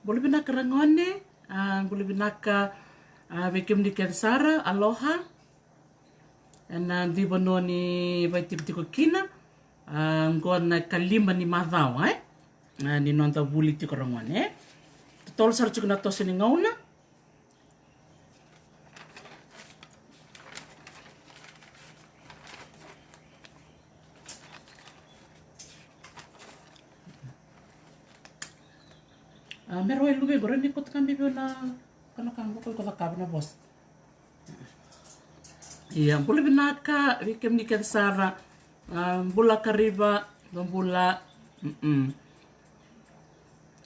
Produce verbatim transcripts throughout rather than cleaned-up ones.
Bula vinaka ragone, a, bula vinaka, a, vei kemuni kece sara, aloha. Ena dui vanua ni vaitikotiko kina, a, qo na ikalima ni macawa, e? A, ni noda vuli tiko ragone, e? Totolo sara tiko na toso ni gauna. A, me rawa e luve qo, rawa ni koto ka bibi na, ka na ka qo ko cakava na vosa. Ia, bula vinaka vei kemuni kece sara. A, bula Kariva, bula. Mm-mm.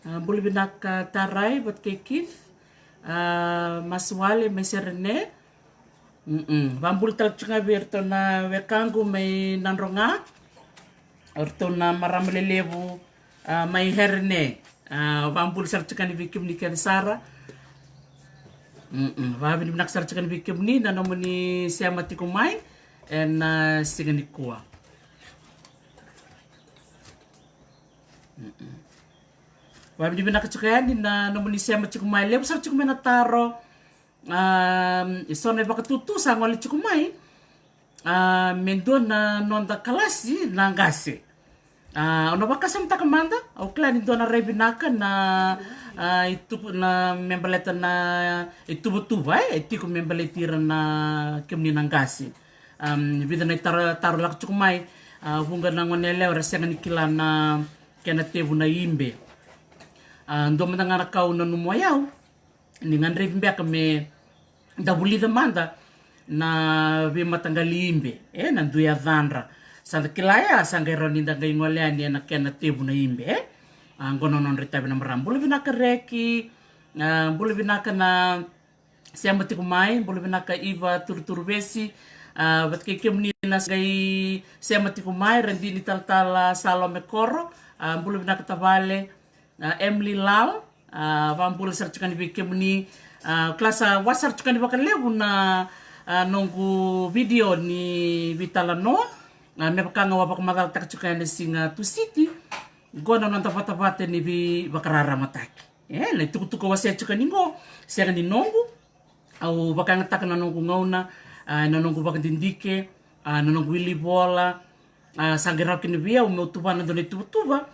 A, bula vinaka Tarai vata kei Keith. A, Masuale mai Serene. Mm-mm. Vabula tale tiko ga vei iratou na wekaqu mai Nadroga. O iratou na marama lelevu, a, mai Herene. A, vabula sara tiko ga ni vei kemuni kece sara. Mm-mm. Vavinavinaka sara tiko ga ni vei kemuni na nomuni sema tiko mai ena, a, siga nikua. Mm-mm. Vavinavinaka tiko yani na nomuni sema tiko mai, levu sara tiko mai na taro. A, e so na ivakatutu sa gole tiko mai. A, me dua na noda kalasi na qase. A, au na vakasamataka mada, au kila ni dua na rai vinaka na, a, ituku na me baleta na ituvatuva, e, e tiko me baleti ira na kemuni na qase. Am, vica na itaro, taro lako tiko mai, a, vuqa na gone yalewa era sega ni kila na kena tevu na ibe. A, dua mada ga na ka au nanuma o yau, ni gadrevi beka me da vulica mada na veimataqali ibe, e, na dui yacadra. Sa da kila ya, sa qai rawa ni da qai gole yani ena kena tevu na ibe, e. A, qo na nodra itavi na marama. Bula vinaka Reki, a, bula vinaka na sema tiko mai, bula vinaka Iva Turuturuvesi, a, vata kei kemuni na qai sema tiko mai, Radini Talatala Salome Koro, a, bula vinaka tavale, a, Emily Lal, a, vabula sara tiko yani vei kemuni, a, kila sa wa sara tiko yani vakalevu na, a, noqu video ni veitalanoa, a, me vaka ga wa vakamacalataka tiko yani na siga Tusiti, qo na noda vatavata ni veivakararamataki. E, na itukutuku au wasea tiko yani qo, sega ni noqu, au vakayagataka na noqu gauna, a, na noqu vakadidike, a, na noqu wili vola, a, sa qai rawa kina vei au meu tuvana dua na ituvatuva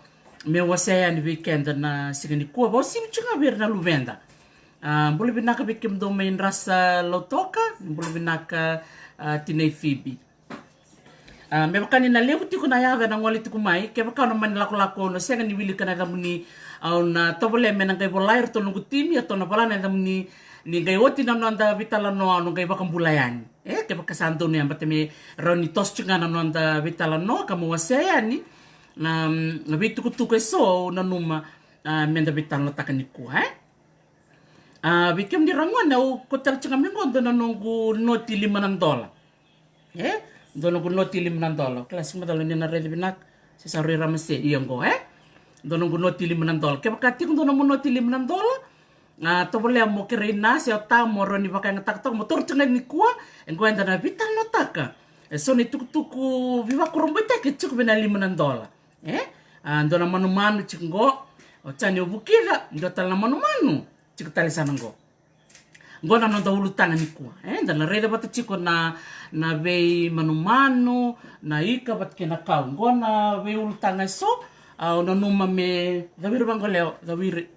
meu wasea yani vei keda na siga nikua, vakauasivi tiko ga vei ira na luveda. A, bula vinaka vei kemudou mai Drasa Lautoka, bula vinaka, a, tinai Fibi. A, me vaka ni na levu tiko na yaca na gole tiko mai, kevaka au na mani lakolako au na sega ni wilika na yacamuni, au na tovolea me na qai volai iratou noqu timi, au na vola na yacamuni, ni qai oti na noda veitalanoa au na qai vakabula yani. E, kevaka sa donu ya, baleta me rawa ni toso tiko ga na noda veitalanoa ka mo wasea yani na, mm, na veitukutuku eso au nanuma, a, me da veitalanoataka nikua, e? A, vei kemuni ragone, au kauta tale tiko ga mai qo dua na noqu noti lima na dola. E? Dua noqu noti lima na dola. Kila, sega ni macala ni na raica vinaka se sa rui ramase, ia qo, e? Dua noqu noti lima na dola. Kevaka tiko dua nomu noti lima na dola, a, tovolea mo kerei na se o ta mo rawa ni vakayagataka toka, mo taura tiko ga nikua, e qo eda na veitalanoataka eso na itukutuku veivakurabuitaki e tiko vei na lima na dola. E? A, dua na manumanu tiko qo, o Jani o Vukica, dua tale na manumanu tiko tale sa na qo. Qo na noda ulutaga nikua, e? Da na raica vata tiko na, na veimanumanu, na ika vata kei na kau. Qo na veiulutaga eso, a, au nanuma me cawiri vaqo Leo, cawiri.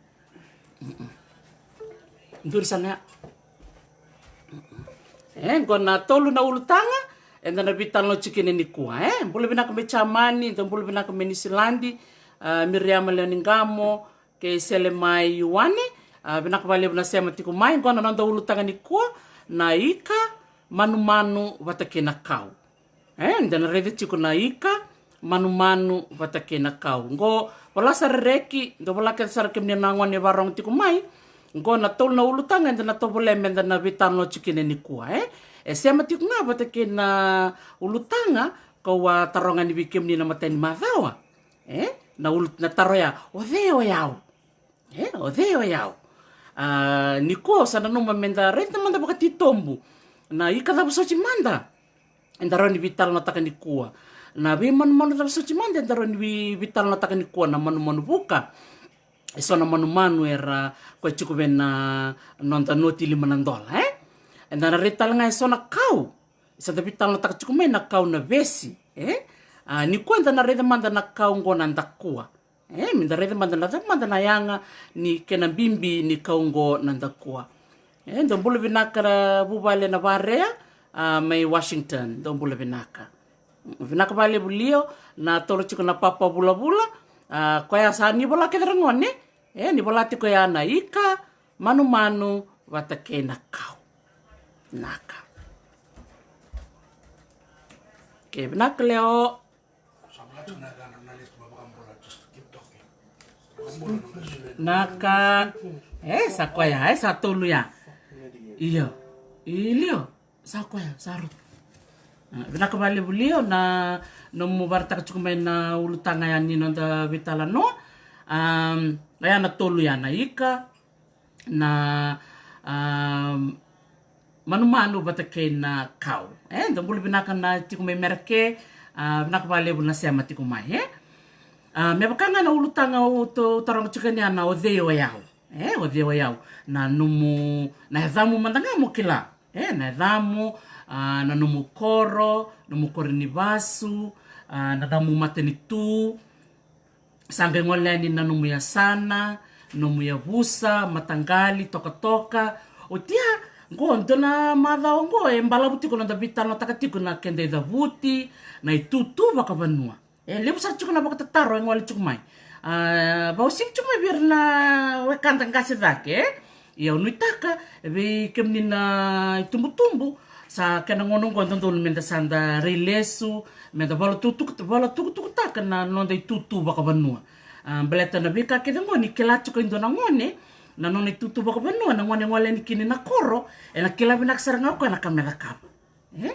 Duri sara ga. E, qo na tolu na ulutaga eda na veitalanoa tiko kina nikua, e? Bula vinaka mai Jamani, dou bula vinaka mai Niusiladi, a, Miriama Leoniqamo, kei Sele mai Ioane, a, vinaka vakalevu na sema tiko mai. Qo na noda ulutaga nikua, na ika, manumanu vata kei na kau. E, da na raica tiko na ika, manumanu vata kei na kau. Qo, vola sara Reki, dou vola kece sara kemuni na gone vakarorogo tiko mai. Qo na tolu na ulutaga eda na tovolea me da na veitalanoa tiko kina nikua, e? E sema tiko ga vata kei na ulutaga kau a taroga yani vei kemuni na imatai ni macawa. E? Na ulu, na taro ya, o cei o yau? E, o cei o yau? A, nikua au sa nanuma me da raica mada vakatitobu na ika cava soti mada eda rawa ni veitalanoataka nikua. Na veimanumanu cava soti mada eda rawa ni vei, veitalanoataka nikua, na manumanu vuka. eso na manumanu era koya tiko vei na noda noti lima na dola, e? Eda na raica tale ga eso na kau. Sa da veitalanoataka tiko mai na kau na vesi, e? A, nikua eda na raica mada na kau oqo na dakua. E, meda raica mada na cava mada na yaga ni kena bibi ni kau oqo na dakua. E, dou bula vinaka ra vuvale na Varea, a, mai Washington, dou bula vinaka. Vinaka valevu Lio, na tolo tiko na papa vulavula, a, koya sa ni vola kece ra gone, e, ni vola tiko ya na ika, manumanu, vata kei na kau. Naka. Ke vinaka Leo. Naka. E, sa koya, e, sa tolu ya. Io. Ilio. Sa koya, sa ro. A, vinaka valevu Lio na nomu varataka tiko mai na ulutaga ya ni noda veitalanoa. Am, ya na tolu ya na ika, na, am, manumanu vata kei na kau. E, da bula vinaka na tiko mai Mereke, a, vinaka valevu na sema tiko mai, e? A, me vaka ga na ulutaga au to-, taroga tiko ni a na o cei o yau. E, o cei o yau. Na nomu, na yacamu mada ga mo kila. E, na yacamu, a, na nomu koro, nomu koro ni vasu, a, na yacamu matanitu, sa qai gole yani na nomu yasana, nomu yavusa, mataqali, tokatoka. Oti ya, qo dua na macawa qo, e balavu tiko na noda veitalanoataka tiko na keda icavuti, na itutu vakavanua. E levu sara tiko na vakatataro e gole tiko mai. A, vausivi tiko mai vei ira na wekada qase cake, e? Ia au nuitaka, vei kemuni na itubutubu, sa kena gauna oqo e dodonu meda sa da rai lesu, meda valatukutuku, valatukutukutaka na noda itutu vakavanua. A, baleta na veika kece oqo ni kila tiko e dua na gone, na nona itutu vakavanua, na gone gole yani kina na koro, ena kila vinaka sara ga o koya na ka me cakava. E?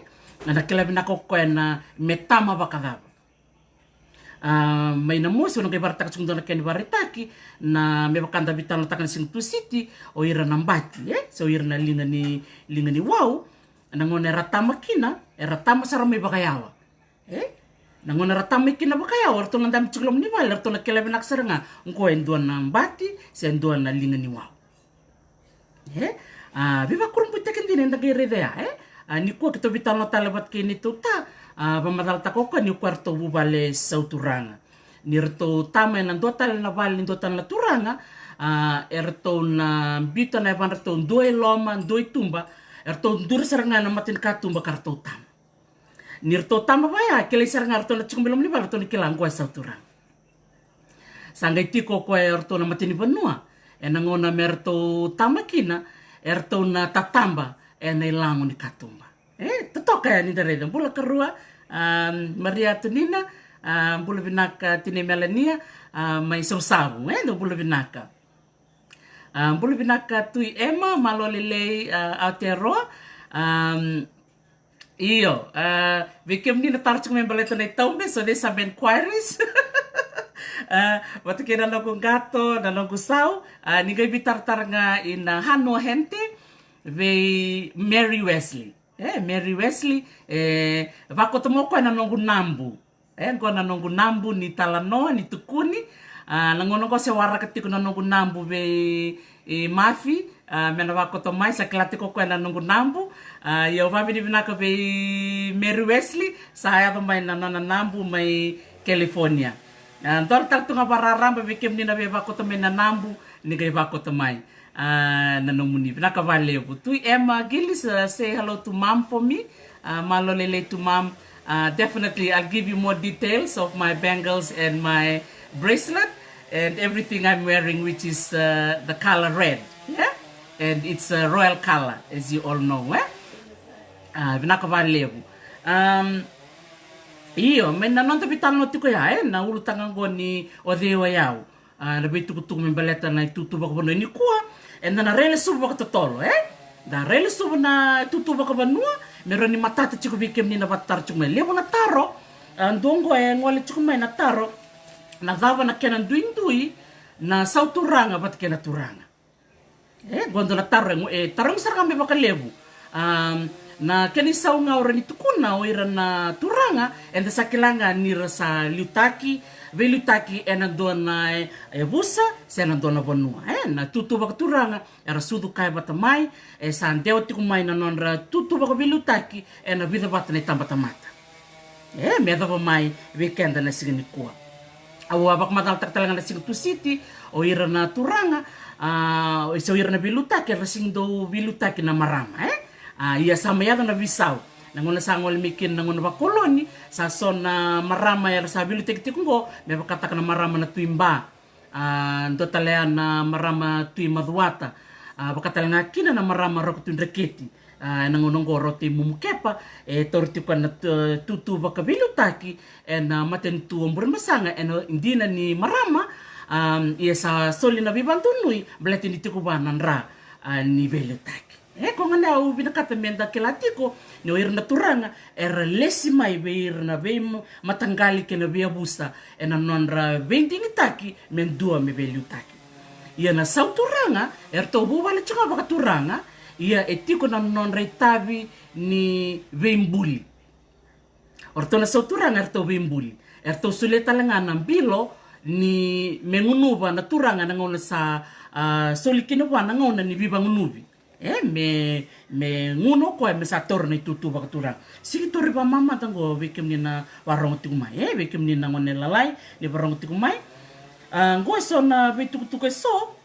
Ena kila vinaka o koya na me tama vakacava. A, mai na mosi, au na qai varataka tiko dua na kena ivakaraitaki, na me vaka da veitalanoataka na siga Tusiti, o ira na bati, e? Se o ira na liga ni, liga ni wau, na gauna era tama kina, era tama sara mai vakayawa. E? Na gauna era tama mai kina vakayawa, eratou na dabe tiko loma ni vale, eratou na kila vinaka sara ga, qo e dua na bati, se dua na liga ni wau. E? A, veivakurabuitaki dina eda qai raica ya, e? A, nikua keitou veitalanoa tale vata kei neitou ta, a, vakamacalataka o koya ni o koya eratou vuvale sauturaga. Ni ratou tama ena dua tale na vale ni dua tale na turaga, a, eratou na biuta na yavadratou dua i loma, dua i tuba, eratou duri sara ga na mata ni katuba ka ratou tama. Ni ratou tama vaya, kilai sara ga ratou na tiko mai loma ni vale, ratou na kila qo e sauturaga. Sa qai tiko o koya e ratou na matanivanua, ena gauna me ratou tama kina, eratou na tataba ena ilago ni katuba. E, totoka yani da raica. Bula karua, a, Maria Tonina, a, bula vinaka tinai Melania, a, mai Savusavu, e, dou bula vinaka. A, bula vinaka Tui Emma, malo lailai, a, Aotearoa. Am, io, a, vei kemuni na taro tiko mai baleta na itaube, so there's some inquiries. A, vata kei na noqu qato, na noqu sau, a, ni qai veitaratara ga ina Hanua Hente, vei Mary Wesley. E, Mary Wesley, e, vakota mai o koya na noqu nabu. E, qo na noqu nabu ni talanoa, ni tukuni. A, na gauna qo se waraka tiko na noqu nabu vei, e, Mafi, a, me na vakota mai, sa kila tiko o koya na noqu nabu. A, ia au vakavinavinaka vei Mary Wesley, sa yaco mai na nona nabu mai California. A, dola tale tu ga vakararaba vei kemuni na veivakota mai na nabu, ni qai vakota mai. A, na nomuni, vinaka vakalevu. Tui Emma Gillis, uh, say hello to mom for me. A, malo lailai to mom. Uh, definitely, I'll give you more details of my bangles and my bracelet and everything I'm wearing, which is, uh, the color red. Yeah? And it's a royal color, as you all know, eh? A, vinaka vakalevu. Um, io, mai na noda veitalanoa tiko ya, e, na ulutaga qo ni o cei o yau. A, na veitukutuku me baleta na itutu vakavanua. Nikua, eda na railesuva vakatotolo, e? Da railesuva na itutu vakavanua, me rawa ni matata tiko vei kemuni na vakatataro tiko mai. Levu na taro, a, dua qo e gole tiko mai na taro, na cava na kena duidui na sauturaga vata kei na turaga. E, qo dua na taro e, e tarogi sara ga me vakalevu. Am, na kena isau ga o rawa ni tukuna o ira na turaga, eda sa kila ga ni ra sa liutaki, veiliutaki ena dua na, e, e vusa se na dua na vanua. E, na tutu vakaturaga era sucu kaya vata mai, e sa dewa tiko mai na nodra tutu vakaveiliutaki ena vica vata na itabatamata. E, me yacova mai vei keda na siga nikua. Au a vakamacalataka tale ga na siga Tusiti, o ira na turaga, a, o ira na veiliutaki, era sega ni dau veiliutaki na marama, e? A, ia sa mai yaco na veisau. Na gauna sa gole mai kina na gauna vakoloni, sa so na marama era sa veiliutaki tiko qo, me vakataka na marama na Tui Ba. A, dua tale ya na marama Tui Macuata. A, vaka tale ga kina na marama Roko Tui Dreketi. A, ena gauna oqo rau tei mumukepa, e taura tiko na tu-, tutu vakaveiliutaki ena matanitu o Burebasaga, ena dina ni marama, a, ia sa soli na veivadonui, baleta ni tiko vua na dra, a, ni veiliutaki. E, koya gona au vinakata meda kila tiko ni o ira na turaga era lesi mai vei ira na veimataqali kei na veiyavusa ena nodra veidigitaki me dua me veiliutaki. Ia na sauturaga, eratou vuvale tiko ga vakaturaga, ia e tiko na nodra itavi ni veibuli. O ratou na sauturaga eratou veibuli. Eratou solia tale ga na bilo ni me gunuva na turaga na gauna sa, a, soli kina vua na gauna ni veivagunuvi. E, me, me gunu o koya me sa taura na itutu vakaturaga. Sigi tauri vakamamada oqo vei kemuni na varogo tiko mai. E, vei kemuni na gone lalai ni varogo tiko mai. A, oqo e so na veitukutuku e so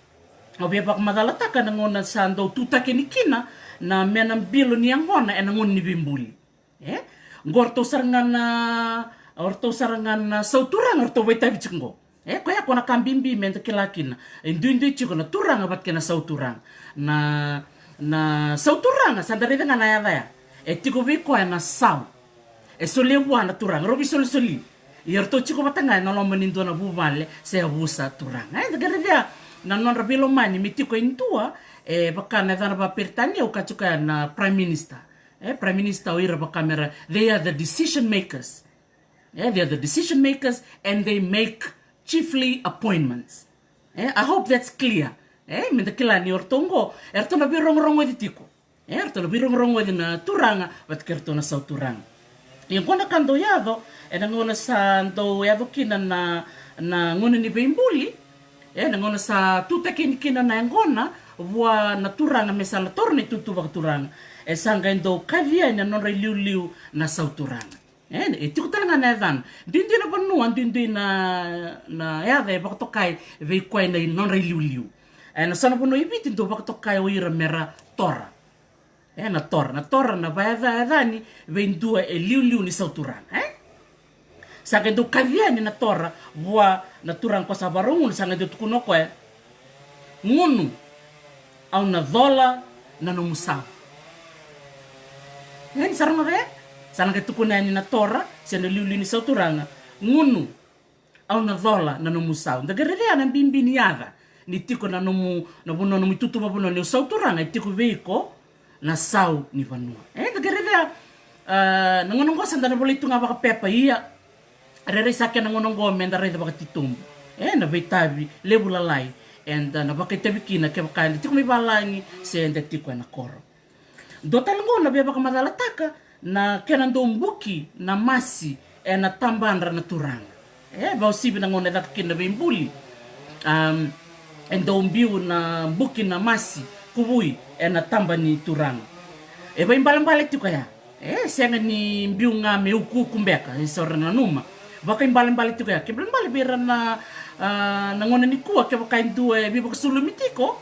au via vakamacalataka na gauna sa dau tutaki yani kina na me na bilo ni yaqona ena gauna ni veibuli. E? Oqo ratou sara ga na, ratou sara ga na sauturaga ratou vakaitavi tiko oqo. E, koya ko na ka bibi meda kila kina. E duidui tiko na turaga vata kei na sauturaga. Na, na sauturaga, sa da raica ga na yaca ya. E tiko vei koya na sau. E solia vua na turaga, rau veisolisoli. Ia ratou tiko vata ga ena loma ni dua na vuvale se yavusa turaga. E, da qai raica na nodra veilomani me tiko e dua, e, vaka na yacana vakaperitania, au kaya tiko ya na Prime Minister. E, Prime Minister o ira vaka mera, they are the decision makers. E, they are the decision makers and they make chiefly appointments. E, I hope that's clear. E, meda kila ni o ratou oqo, eratou na veirogorogoci tiko. E, eratou na veirogorogoci na turaga vata kei ratou na sauturaga. Ia oqo na ka dau yaco ena gauna sa dau yaco kina na, na gauna ni veibuli. E, na gauna sa tutaki yani kina na yaqona vua na turaga me sa na taura na itutu vakaturaga. E sa qai dau kaci yani na nodra iliuliu na sauturaga. E, e tiko tale ga na yacana. Duidui na vanua, duidui na, na yaca e vakatokai vei koya na nodra iliuliu. E, na so na vanua i Viti dau vakatokai o ira mera tora. E, na tora, na tora na vakayacayacani vei dua e liuliu ni sauturaga, e? Sa qai dau kaci yani na tora vua na turaga ko sa vakarau gunu, sa qai dau tukuna o koya, gunu, au na cola na nomu sau. E, ni sa rogoca ya? Sa na qai tukuna yani na tora se na liuliu ni sauturaga, gunu, au na cola na nomu sau. Da qai raica ya na bibi ni yaca ni tiko na nomu, na vanua, nomu itutu vakavanua ni o sauturaga, e tiko vei iko na sau ni vanua. E, da qai raica ya, a, na gauna oqo sa da na volai tu ga vakapepa, ia rairai sa kena gauna oqo meda raica vakatitobu. E, na veitavi levu lalai eda na vakaitavi kina kevaka eda tiko mai valagi se eda tiko ena koro. Dua tale oqo na via vakamacalataka na kena dau buki na masi ena tabadra na turaga. E, vakauasivi na gauna e caka kina na veibuli. Am, e dau biu na buki na masi kuvui ena taba ni turaga. E vakaibalebale tiko ya. E sega ni biu ga me ukuuku beka, e so era nanuma. Vakaibalebale tiko ya. Ke balebale vei ira na, a, na gauna nikua, kevaka e dua e veivakasulumi tiko,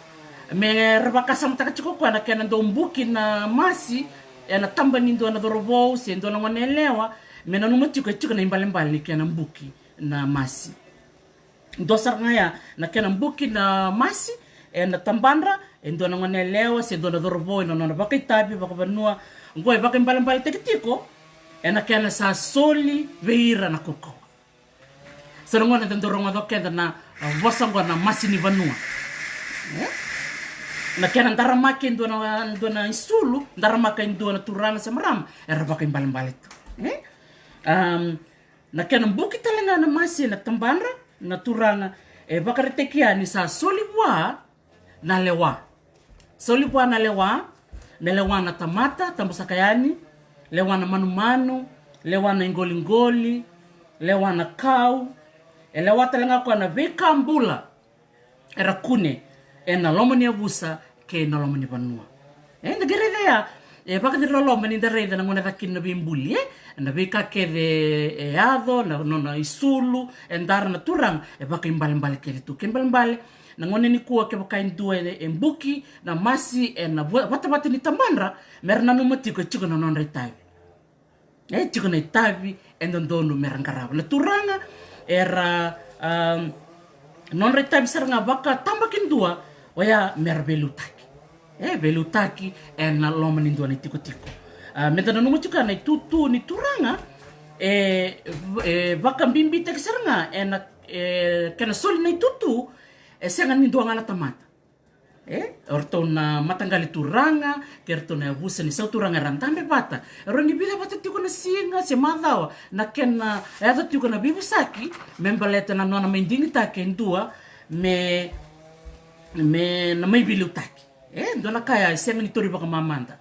me ra vakasamataka tiko o koya na kena dau buki na masi ena taba ni dua na cauravou se dua na gone yalewa, me nanuma tiko e tiko na ibalebale ni kena buki na masi. Dua sara ga ya na kena buki na masi ena tabadra e dua na gone yalewa se dua na cauravou ena nona vakaitavi vakavanua. Oqo e vakaibalebaletaki tiko ena kena sa soli vei ira na kaukauwa. Sa na gauna da dau rogoca o keda na, a, vosa oqo na masi ni vanua. E? Na kena daramaki e dua na, dua na isulu, daramaka e dua na turaga se marama, era vakaibalebale tu. E? Am, na kena buki tale ga na masi ena tabadra na turaga, e vakaraitaki ya ni sa soli vua na lewa. Soli vua na lewa, me lewa na tamata, tabusaka yani, lewa na manumanu, lewa na iqoliqoli, lewa na kau, E lewa tale ga o koya na veika bula era kune ena loma ni yavusa kei na loma ni vanua. E da qai raica ya, e vakaciri loloma ni da raica na gauna e caka kina na veibuli, e na veika kece e yaco, na nona isulu, e dara na turaga, e vakaibalebale kece tu. Kena ibalebale, na gauna nikua kevaka e dua e, e buki na masi ena vua-, vatavata ni tabadra, mera nanuma tiko e tiko na nodra itavi. E tiko na itavi e dodonu mera qarava. Na turaga era, am, nodra itavi sara ga vakatabakidua, oya mera veiliutaki. E veiliutaki ena loma ni dua na itikotiko. A, meda nanuma tiko ya na itutu ni turaga, e, e vakabibitaki sara ga ena, e, kena soli na itutu, e sega ni dua ga na tamata. E, o ratou na mataqali turaga kei ratou na yavusa ni sauturaga era dabe vata. E rawa ni vica vata tiko na siga se macawa na kena, e, yaco tiko na veivosaki me baleta na nona mai digitaki e dua me, me na mai veiliutaki. E dua na ka ya e sega ni tauri vakamamada.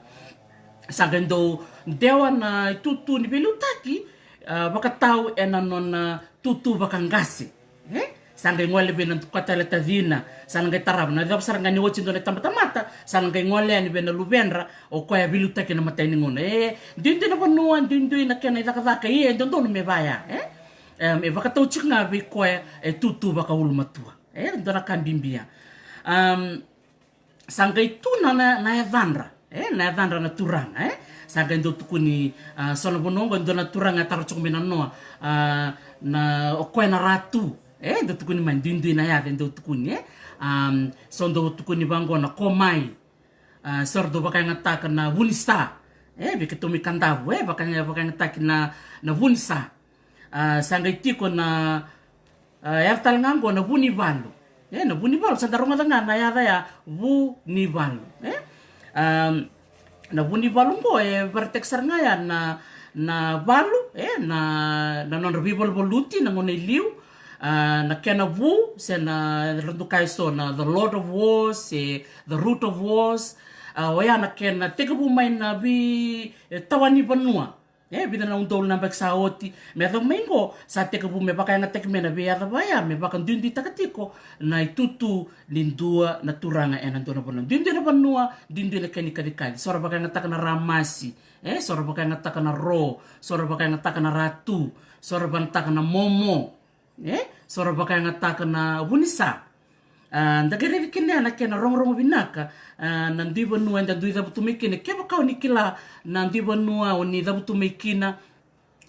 Sa qai dau dewa na itutu ni veiliutaki, a, vakatau ena nona tutu vakaqase. E sa qai gole vei na koya tale tacina, sa na qai tarava na cava sara ga ni oti dua na tabatamata, sa na qai gole yani vei na luvedra, o koya veiliutaki na matai ni gauna. E duidui na vanua, duidui na kena icakacaka, ia e dodonu me vaya, e, e vakatau tiko ga vei koya e tutu vakaulumatua. E dua na ka bibi ya. Am, sa qai tu na, na, na yacadra, e, na yacadra na turaga, e. Sa qai dau tukuni, a, so na vanua oqo e dua na turaga e taro tiko mai na noa, a, na o koya na ratu, e, dau tukuni mai duidui na yaca e dau tukuni, e. Am, so dau tukuni vaqo na komai, a, so ra dau vakayagataka na vunisa, e, vei keitou mai Kadavu, e, vaka-, vakayagataki na, na vunisa. A, sa qai tiko na, a, yaca tale ga oqo na vunivalu. E, na vunivalu, sa da rogoca ga na yaca ya, vunivalu. E? Am, na vunivalu oqo, e, vakaraitaki sara ga ya na, na valu, e, na, na nodra veivaluvaluti, na gauna e liu, a, na kena vu, se na, ra dau kaya eso, na the Lord of Wars, se the Root of Wars, a, oya na kena tekivu mai na vei, e, tawa ni vanua. E, vica na udolu na yabaki sa oti, me yacova mai oqo, sa tekivu me vakayagataki mai na veiyacova ya, me vakaduiduitaka tiko na itutu ni dua na turaga ena dua na vanua. Duidui na vanua, duidui na kena ikacikaci. So ra vakayagataka na ramasi, e, so ra vakayagataka na ro, so ra vakayagataka na ratu, so ra vakayagataka na momo. E, so ra vakayagataka na vunisa. A, da qai raica kina ya na kena rogorogo vinaka, a, na dui vanua eda dui cavutu mai kina. Kevaka o ni kila na dui vanua o ni cavutu mai kina,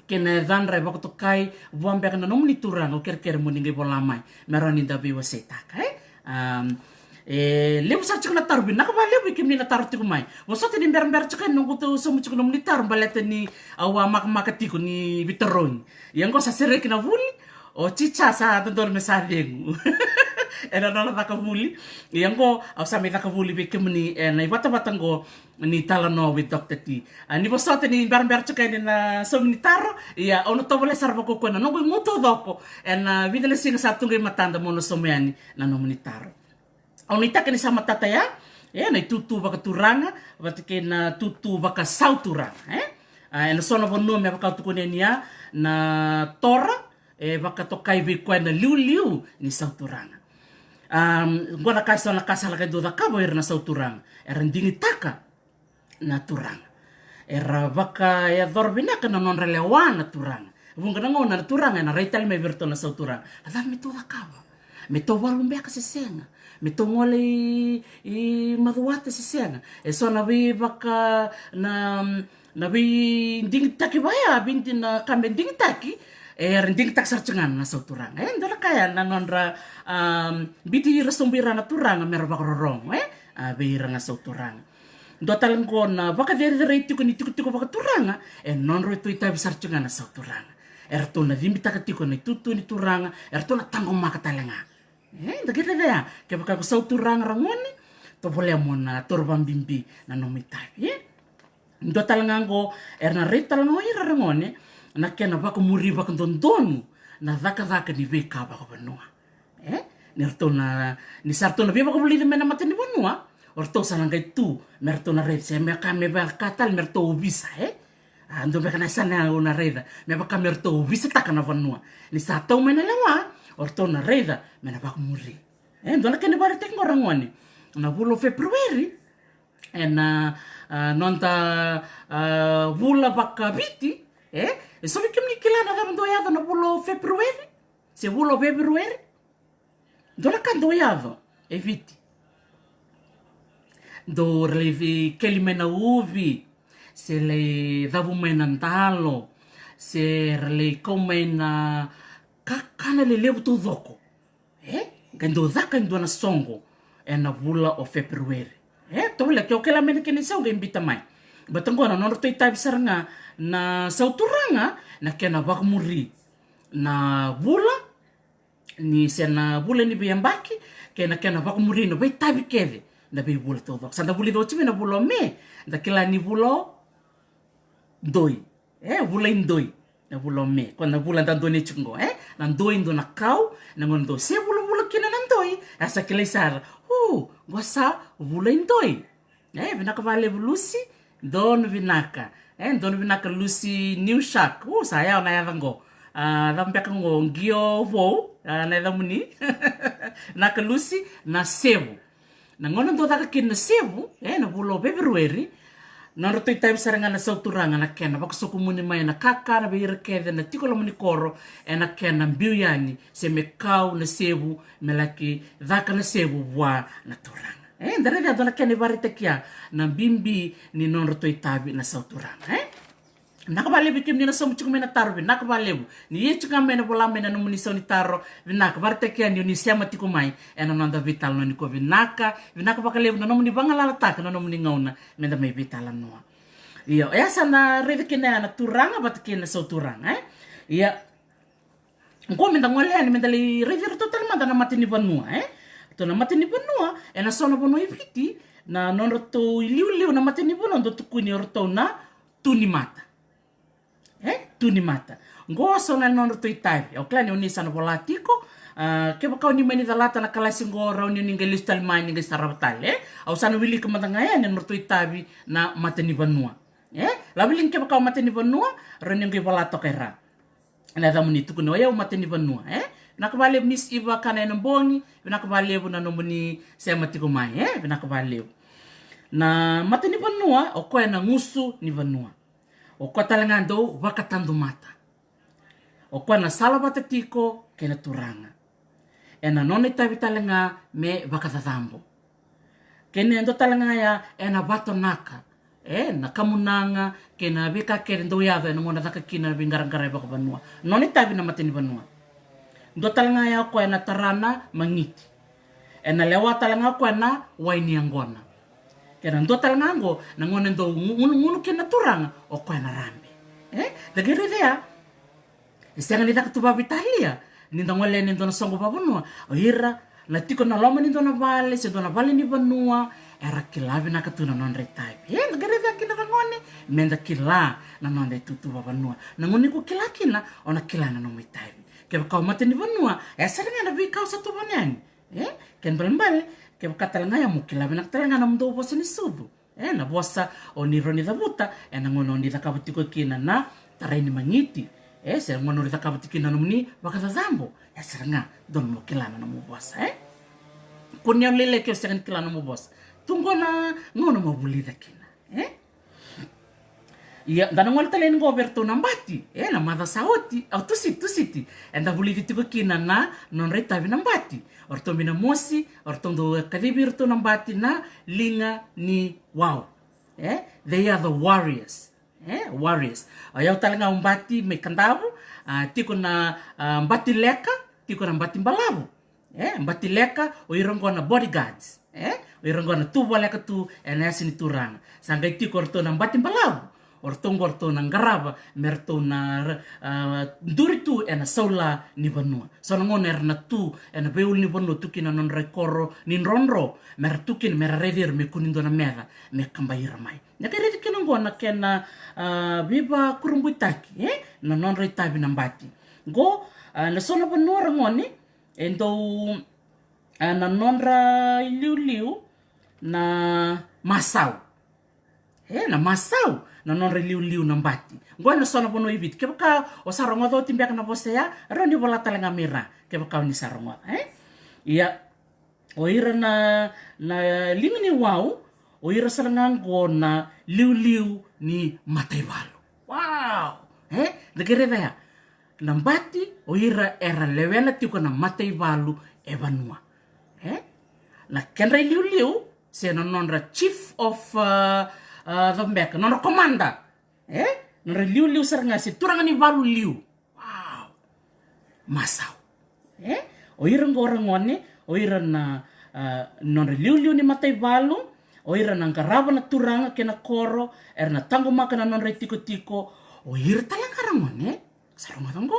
kei na yacadra e vakatokai vua beka na nomuni turaga, au kerekere mo ni qai vola mai me rawa ni da veiwaseitaka, e. Am, e levu sara tiko na taro, vinaka vakalevu vei kemuni na taro tiko mai. Vosota ni berabera tiko yani noqu tou sauma tiko nomuni taro, baleta ni au a makamaka tiko ni veitarogi. Ia oqo sa sereki na vuli, o Cica sa dodonu me sa cegu ena nona caka vuli. Ia oqo au sa mai caka vuli vei kemuni ena ivatavata oqo ni Talanoa with Doctor T. A, ni vosota ni berabera tiko yani na saumi ni taro, ia au na tovolea sara vakaukauwa na noqu igu taucoko ena vica na siga sa tu qai matada mo na sauma yani na nomuni taro. Au nuitaka ni sa matata ya, e, na itutu vakaturaga vata kei na tutu vakasauturaga, e. A, ena so na vanua me vaka au tukuna yani ya, na tora e vakatokai vei koya na liuliu ni sauturaga. Am, oqo na ka, so na ka sa laki dau cakava o ira na sauturaga, era digitaka na turaga. Era vakayacora vinaka na nodra lewa na turaga. Vuqa na gauna na turaga ena rai tale mai vei iratou na sauturaga, a cava me tou cakava? Me tou valu beka se sega? Me tou gole i, i Macuata se sega? E so na veivaka, na, na veidigitaki vaya, vei di na ka me digitaki, e, era digitaka sara tiko ga na sauturaga. E dua na ka ya na nodra, am, biuti ira sobu ira na turaga mera vakarorogo, e, a, vei ira na sauturaga. Dua tale oqo na vakacerecerei tiko ni tikotiko vakaturaga, e nodratou itavi sara tiko ga na sauturaga. Eratou na cibitaka tiko na itutu ni turaga, eratou na taqomaka tale ga. E, da qai raica ya, kevaka ko sauturaga ragone, tovolea mo na taura vakabibi na nomu itavi, e. Dua tale ga oqo, era na raica tale ga o ira ragone na kena vakamuri vakadodonu na cakacaka ni veika vakavanua. E, ni ratou na, ni sa ratou na veivakavulici mai na mata ni vanua, o ratou sa na qai tu me ratou na raica se me ka me vaka tale me ratou ovisa, e. A, dua beka na yasana au na raica me vaka me ratou ovisataka na vanua. Ni sa tau mai na lewa, o ratou na raica me na vakamuri. E dua na kena ivakaraitaki qo, ragone, na vula o February, ena, a, noda, a, vula vakaviti. E, e so vei kemuni kila na cava dau yaco na vula o February se vula o February? Dua na ka dau yaco e Viti. Dau ra lai keli mai na uvi, se lai cavu mai na dalo, se ra lai kau mai na kakana lelevu taucoko. E qai dau caka e dua na soqo ena vula o February. E tovolea, ke o kila mai na kena isau qai bita mai. Baleta qo na nodratou itavi sara ga na sauturaga na kena vakamuri na vula ni, se na vula ni veiyabaki, kei na kena vakamuri na veitavi kece na veivula taucoko. Sa da vulica oti mai na vula o Me, da kila ni vula o Doi. E, vula i Doi. Na vula o Me, ko na vula da donate tiko qo, e? Na doi, dua na kau, na gauna dou se vulavula kina na doi, a sa kilai sara. U, qo sa vula i Doi. E, vinaka vakalevu Lusi, donu vinaka. E, donu vinaka Lusi New Shark. U, sa yawa na yaca qo. A, cava beka qo, Qio Vou, a, na yacamuni. Vinaka Lusi, na sevu. Na gauna dou caka kina na sevu, e, na vula o February, nodratou itavi sara ga na sauturaga na kena vakasokumuni mai na kakana vei ira kece na tiko loma ni koro, ena kena biu yani, se me kau na sevu, me laki caka na sevu vua na turaga. E, da raica dua na kena ivakaraitaki ya na bibi ni nodratou itavi na sauturaga, e? Vinaka vakalevu vei kemuni na sauma tiko mai na taro, vinaka vakalevu. Ni ia tiko ga mai na vola mai na nomuni sau ni taro, vinaka, vakaraitaki yani o ni sema tiko mai ena noda veitalanoa nikua. Vinaka, vinaka vakalevu na nomuni vagalalataka na nomuni gauna meda mai veitalanoa. Io, oya sa na raica kina ya na turaga vata kei na sauturaga, e? Ia, qo meda gole yani meda lai raici iratou tale mada na matanivanua, e? Ratou na matanivanua, ena so na vanua i Viti, na nodratou iliuliu na matanivanua dau tukuni o ratou na tu ni mata. E, tu ni mata. Qo so na nodratou itavi. Au kila ni o ni sa na vola tiko, a, kevaka o ni mani calata na kalasi qo, rawa ni o ni qai lesu tale mai ni qai sarava tale, e? Au sa na wilika mada ga yani na nodratou itavi na matanivanua. E, laviliga kevaka o matanivanua, rawa ni o qai vola toka e ra. Na yacamuni, tukuna o yau matanivanua, e? Vinaka vakalevu Miss Eva Kana ena bogi, vinaka vakalevu na nomuni sema tiko mai, e? Vinaka vakalevu. Na matanivanua, o koya na gusu ni vanua. O koya tale ga dau vakatadumata. O koya na sala vata tiko kei na turaga. Ena nona itavi tale ga me vakacacabo. Kei na dua tale ga ya ena vatonaka, e, na kamunaga kei na veika kece dau yaco ena gauna caka kina na veiqaraqaravi vakavanua. Nona itavi na matanivanua. Dua tale ga ya o koya na tara na magiti. Ena lewa tale ga o koya na wai ni yaqona. Kei na dua tale ga qo, na gauna e dau gu-, gunu, gunu kina na turaga, o koya na rabe. E? Da qai raica ya. E sega ni caka tu vakaveitalia, ni da gole ena dua na soqo vakavanua. O ira na tiko na loma ni dua na vale, se dua na vale ni vanua, era kila vinaka tu na nodra itavi. E, da qai raica kina, ragone, meda kila na noda itutu vakavanua. Na gauna ni ko kila kina, o na kila na nomu itavi. Kevaka o matanivanua, e sara ga na veika au sa tukuna yani. E, kena ibalebale, kevaka tale ga ya mo kila vinaka tale ga na nomudou vosa ni sucu. E, na vosa o ni rawa ni cavuta ena gauna o ni cakava tiko kina na tarai ni magiti. E, se gauna o ni cakava tiko kina na nomuni vakacacabo. E sara ga, dodonu mo kila na nomu vosa, e? Kua ni o lailai ke o sega ni kila na nomu vosa. Tu qo na gauna mo vulica kina, e? Ia, da na gole tale yani qo vei iratou na bati, e, na macawa sa oti, au Tusiti, Tusiti. Eda vulici tiko kina na nodra itavi na bati. O ratou mai na mosi, o ratou dau kacivi iratou na bati na liga ni wau. E, they are the warriors. E, warriors. O yau tale ga au bati mai Kadavu, a, tiko na, a, bati leka, tiko na bati balavu. E, bati leka, o ira qo na bodyguards. E, o ira qo na tu voleka tu ena yasa ni turaga. Sa qai tiko o ratou na bati balavu. O ratou qo o ratou na qarava me ratou na, a, duri tu ena saula ni vanua. So na gauna era na tu ena veiulu ni vanua, tu kina na nodra ikoro ni drodro, me ra tu kina me ra raici ira me kua ni dua na meca me kabai ira mai. Na qai raici kina qo na kena, a, veivakurabuitaki, e, na nodra itavi na bati. Qo, a, na so na vanua, ragone, e dau, a, na nodra iliuliu na masau. E, na masau na nodra iliuliu na bati. Qo na so na vanua i Viti. Kevaka o sa rogoca oti beka na vosa ya, rawa ni vola tale ga mai ra. Kevaka o ni sa rogoca, e? Ia, o ira na, na liga ni wau, o ira sara ga qo na liuliu ni mataivalu. Wow! E? Da qai raica ya. Na bati, o ira era lewena tiko na mataivalu e vanua. E? Na kedra iliuliu, se na nodra chief of, uh, uh, cava beka, nodra komanda. E? Nodra liuliu sara ga se turaga ni valu liu. Wow. Masau. E? O ira qo ra gone, o ira na, ah, nodra liuliu ni mataivalu, o ira na qarava na turaga kei na koro, era na taqomaka na nodra itikotiko, o ira tale ga ra gone, sa rogoca qo,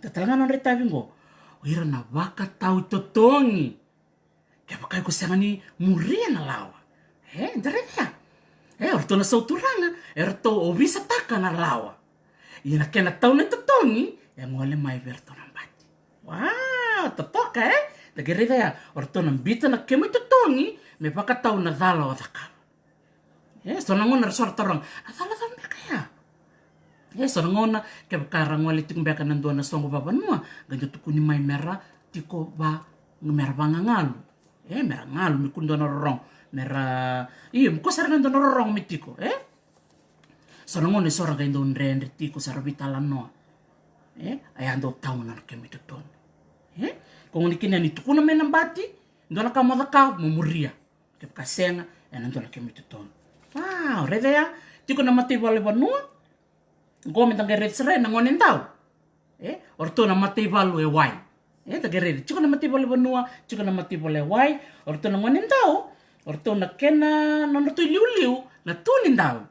da tale ga nodra itavi qo, o ira na vakatau totogi. Kevaka iko sega ni muria na lawa. E, da raica ya. E, o ratou na sauturaga, e ratou ovisataka na lawa. Ia na kena tau na itotogi, e gole mai vei ratou na bati. Wa, totoka, e? Da qai raica ya, o ratou na bita na kemu itotogi, me vakatau na cala o cakava. E, so na gauna ra so ra taroga, a cala cava beka ya? E, so na gauna, kevaka ra gole tiko beka na dua na soqo vavanua, qai dau tukuni mai me ra tiko va, me ra vagagalu. E, me ra galu, me kua dua na rorogo, me ra, io, me kua sara ga dua na rorogo me tiko, e? So na gauna e so ra qai dau dredre tiko, sa ra veitalanoa. E, a ya dau tau na kemu itotogi. E, ko gona kina ni tukuna mai na bati, dua na ka mo cakava, mo muria. Kevaka sega, ena dua na kemu itotogi. Wow, raica ya, tiko na mataivalu e vanua, qo me da qai raica sara na gone dau. E, o ratou na mataivalu e wai. E, da qai raica, tiko na mataivalu e vanua, tiko na mataivalu e wai, o ratou na gone dau, o ratou na kena, na nodratou iliuliu, na tu ni dau.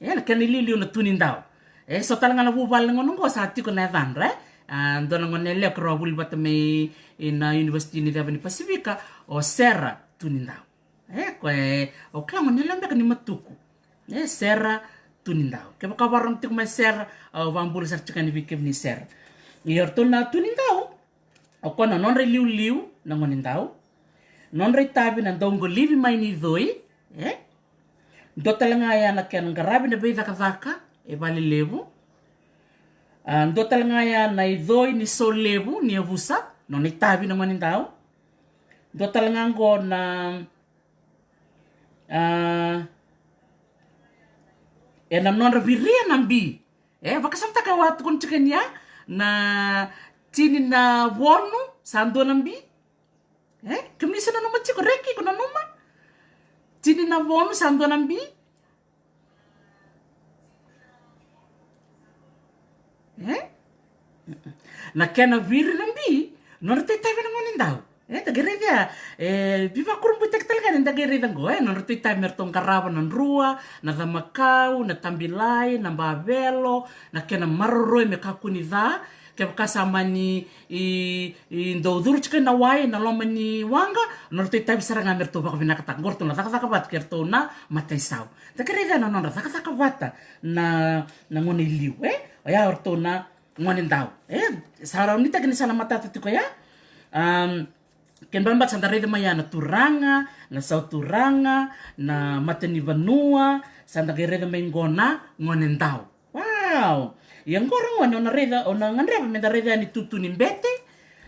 E, na kena iliuliu na tu ni dau. E, so tale ga na vuvale na gauna oqo sa tiko na yacadra, e. A, dua na gone lewe keirau a vuli vata mai na University ni Ceva ni Pasifika, o Sera Tunidau. E, koya, au kila gone lewe beka ni Matuku. E, Sera Tunidau. Kevaka vakarorogo tiko mai Sera, au vakabula sara tiko yani vei kemuni Sera. Ia o ratou na Tunidau, o koya na nodra iliuliu na gone dau. Nodra itavi na dauqolivi mai ni coi, e? Dua tale ga ya na kena qaravi na veicakacaka e Valelevu. A, dua tale ga ya na icoi ni Solevu ni yavusa, nona itavi na gone dau. Dua tale ga qo na, a, ena nodra viria na bi. E, vakasamataka au a tukuna tiko yani ya, na tini na vonu sa dua na bi. E, kemuni sa nanuma tiko, Reki, ko nanuma? Tini na vonu sa dua na bi. E? Na kena viri na bi, nodra itavi na gone dau. E, da qai raica ya, e, veivakurabuitaki tale ga ni da qai raica qo, e, nodra itavi me ratou qarava na drua, na camakau, na tabilai, na bavelo, na kena maroroi me kakua ni ca, kevaka sa mani i, i dau curu tiko na wai, na loma ni waqa, nodra itavi sara ga me ratou vakavinakataka, qo ratou na cakacaka vata kei ratou na mataisau. Da qai raica na nodra cakacaka vata, na, na gone iliu, e? O ya o ratou na gone dau. E, sa rawa ni tiki ni sa na matata tiko ya. Am, kena balebale sa da raica mai ya na turaga, na sauturaga, na matanivanua, sa da qai raica mai qo na gone dau. Wow! Ia qo ra gone, o na raica, o na gadreva me da raica yani tutu ni bete,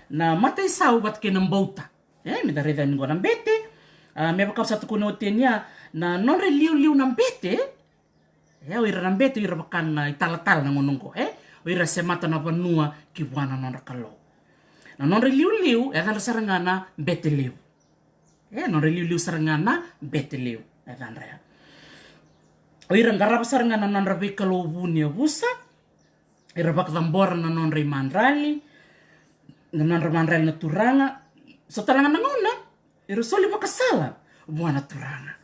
na mataisau vata kei na bauta. E, me da raica yani qo na bete, a, me vaka au sa tukuna oti yani ya, na nodra iliuliu na bete, e, o ira na bete, o ira vaka na italatala na gauna oqo, e? O ira semata na vanua ki vua na nodra Kalou. Na nodra iliuliu, e yacadra sara ga na bete levu. E, nodra iliuliu sara ga na bete levu, e yacadra ya. O ira qarava sara ga na nodra veikalou vu ni yavusa, ira vakacabora na nodra imadrali, na nodra madrali na turaga, so tale ga na gauna, ira soli vakasala vua na turaga.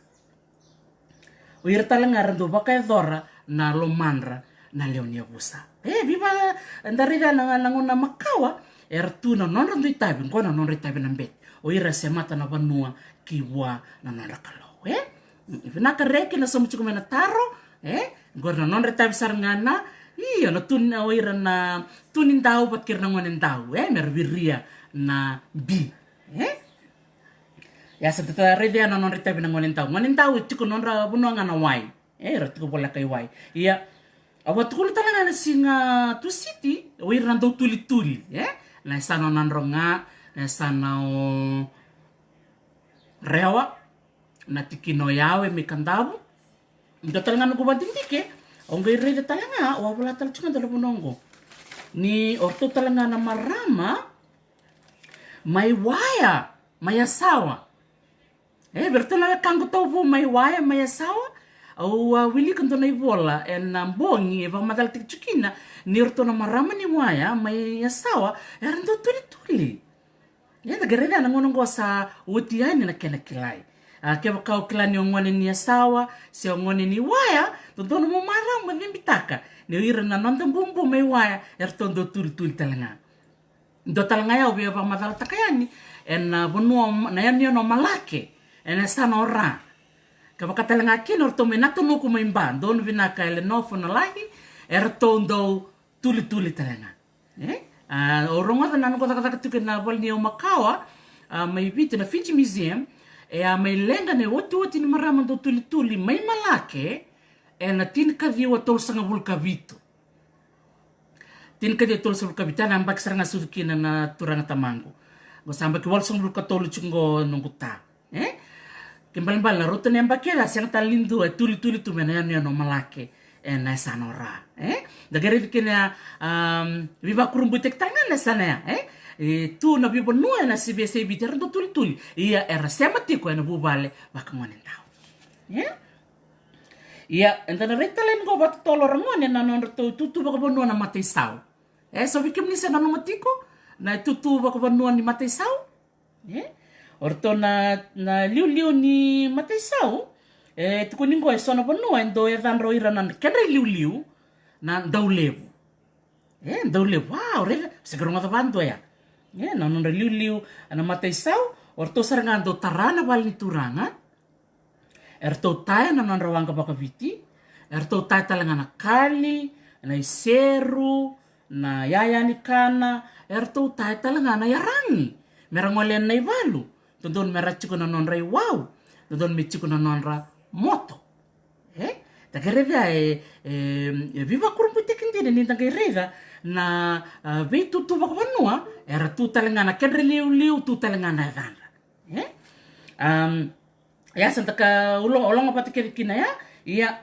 O ira tale ga era dau vakayacora na lomadra na lewe ni yavusa. E, viva, da raica na, na gauna makawa, era tu na nodra dui tavi, qo na nodra itavi na bete. O ira semata na vanua ki vua na nodra Kalou. E? Vinaka Reki na sauma tiko mai na taro, e? Qori na nodra itavi sara ga na, io, na tuni, o ira na tuni dau vata kei ira na gone dau, e? Me ra viria na bi, e? Ia sa da raica na nodra itavi na gone dau. Gone dau e tiko nodra vanua ga na wai. E, era tiko voleka i wai. Ia, Au a tukuna tale ga na siga Tusiti, o ira na dau tulituli, e? Na yasana o Nadroga, na yasana o Rewa, na tikina o Yawe mai Kadavu. Dua tale ga noqu vadidike, au qai raica tale ga, au a vola tale tiko ga dua na vanua oqo. Ni o ratou tale ga na marama mai Waya, mai Yasawa. E, vei ratou na wekaqu tauvu mai Waya, mai Yasawa. Au a wilika dua na ivola ena bogi e vakamacalataki tiko kina ni ratou na marama ni Waya mai Yasawa era dau tulituli. E, da qai raica na gauna oqo sa oti yani na kena kilai. A, kevaka o kila ni o gone ni Yasawa se o gone ni Waya, dodonu mo marau, mo cibitaka ni o ira na noda bubu mai Waya e ratou dau tulituli tale ga. Dua tale ga ya au via vakamacalataka yani ena vanua o Ma-, na yanuyanu o Malake, ena yasana o Ra. Kevaka tale ga kina o ratou mai Natanuku mai Ba, donu vinaka e Lenofo na Lahi, e ratou dau tulituli tale ga. E? A, au rogoca na noqu cakacaka tiko ena vale ni yau makawa, a, mai Viti na Fiji Museum, e a mai leqa na iotioti ni marama dau tulituli mai Malake ena tinikaciwa tolusagavulu ka vitu. Tinikaciwa tolusagavulu ka vitu, na yabaki sara ga sucu kina na turaga tamaqu. Qo sa yabaki walusagavulu ka tolu tiko qo noqu ta. E? Kena ibalebale na rauta ni yabaki ya, sega tale ni dua e tulituli tu mai na yanuyanu o Malake ena yasana o Ra. E? Da qai raica kina, um, veivakurabuitaki tale ga na yasana ya, e? E tu na veivanua ena sivi e Viti era dau tulituli. Ia era sema tiko ena vuvale vakagonedau. E? Ia, eda na raica tale yani qo vakatotolo, ragone, na nodratou itutu vakavanua na mataisau. E, so vei kemuni sa nanuma tiko na itutu vakavanua ni mataisau? E? O ratou na, na liuliu ni mataisau, e, tukuni qo e so na vanua e dau yacadra o ira na kedra iliuliu na Daulevu. E, Daulevu, a, o raica, se qai rogoca vakadua ya. E, na nodra liuliu na mataisau, o ratou sara ga dau tara na vale ni turaga. E ratou taya na nodra waqa vakaviti, e ratou taya tale ga na kali, na iseru, na yaya ni kana, e ratou taya tale ga na yaragi. Me ra gole ena ivalu, dodonu me ra tiko na nodra iwau, dodonu me tiko na nodra moto. E? Da qai raica e, e, e veivakurabuitaki dina ni da qai raica na, a, veitutu vakavanua, era tu tale ga na kedra liuliu, tu tale ga na yacadra. E? Am, Ia sa da ka olo-, ologa vata kece kina ya. Ia,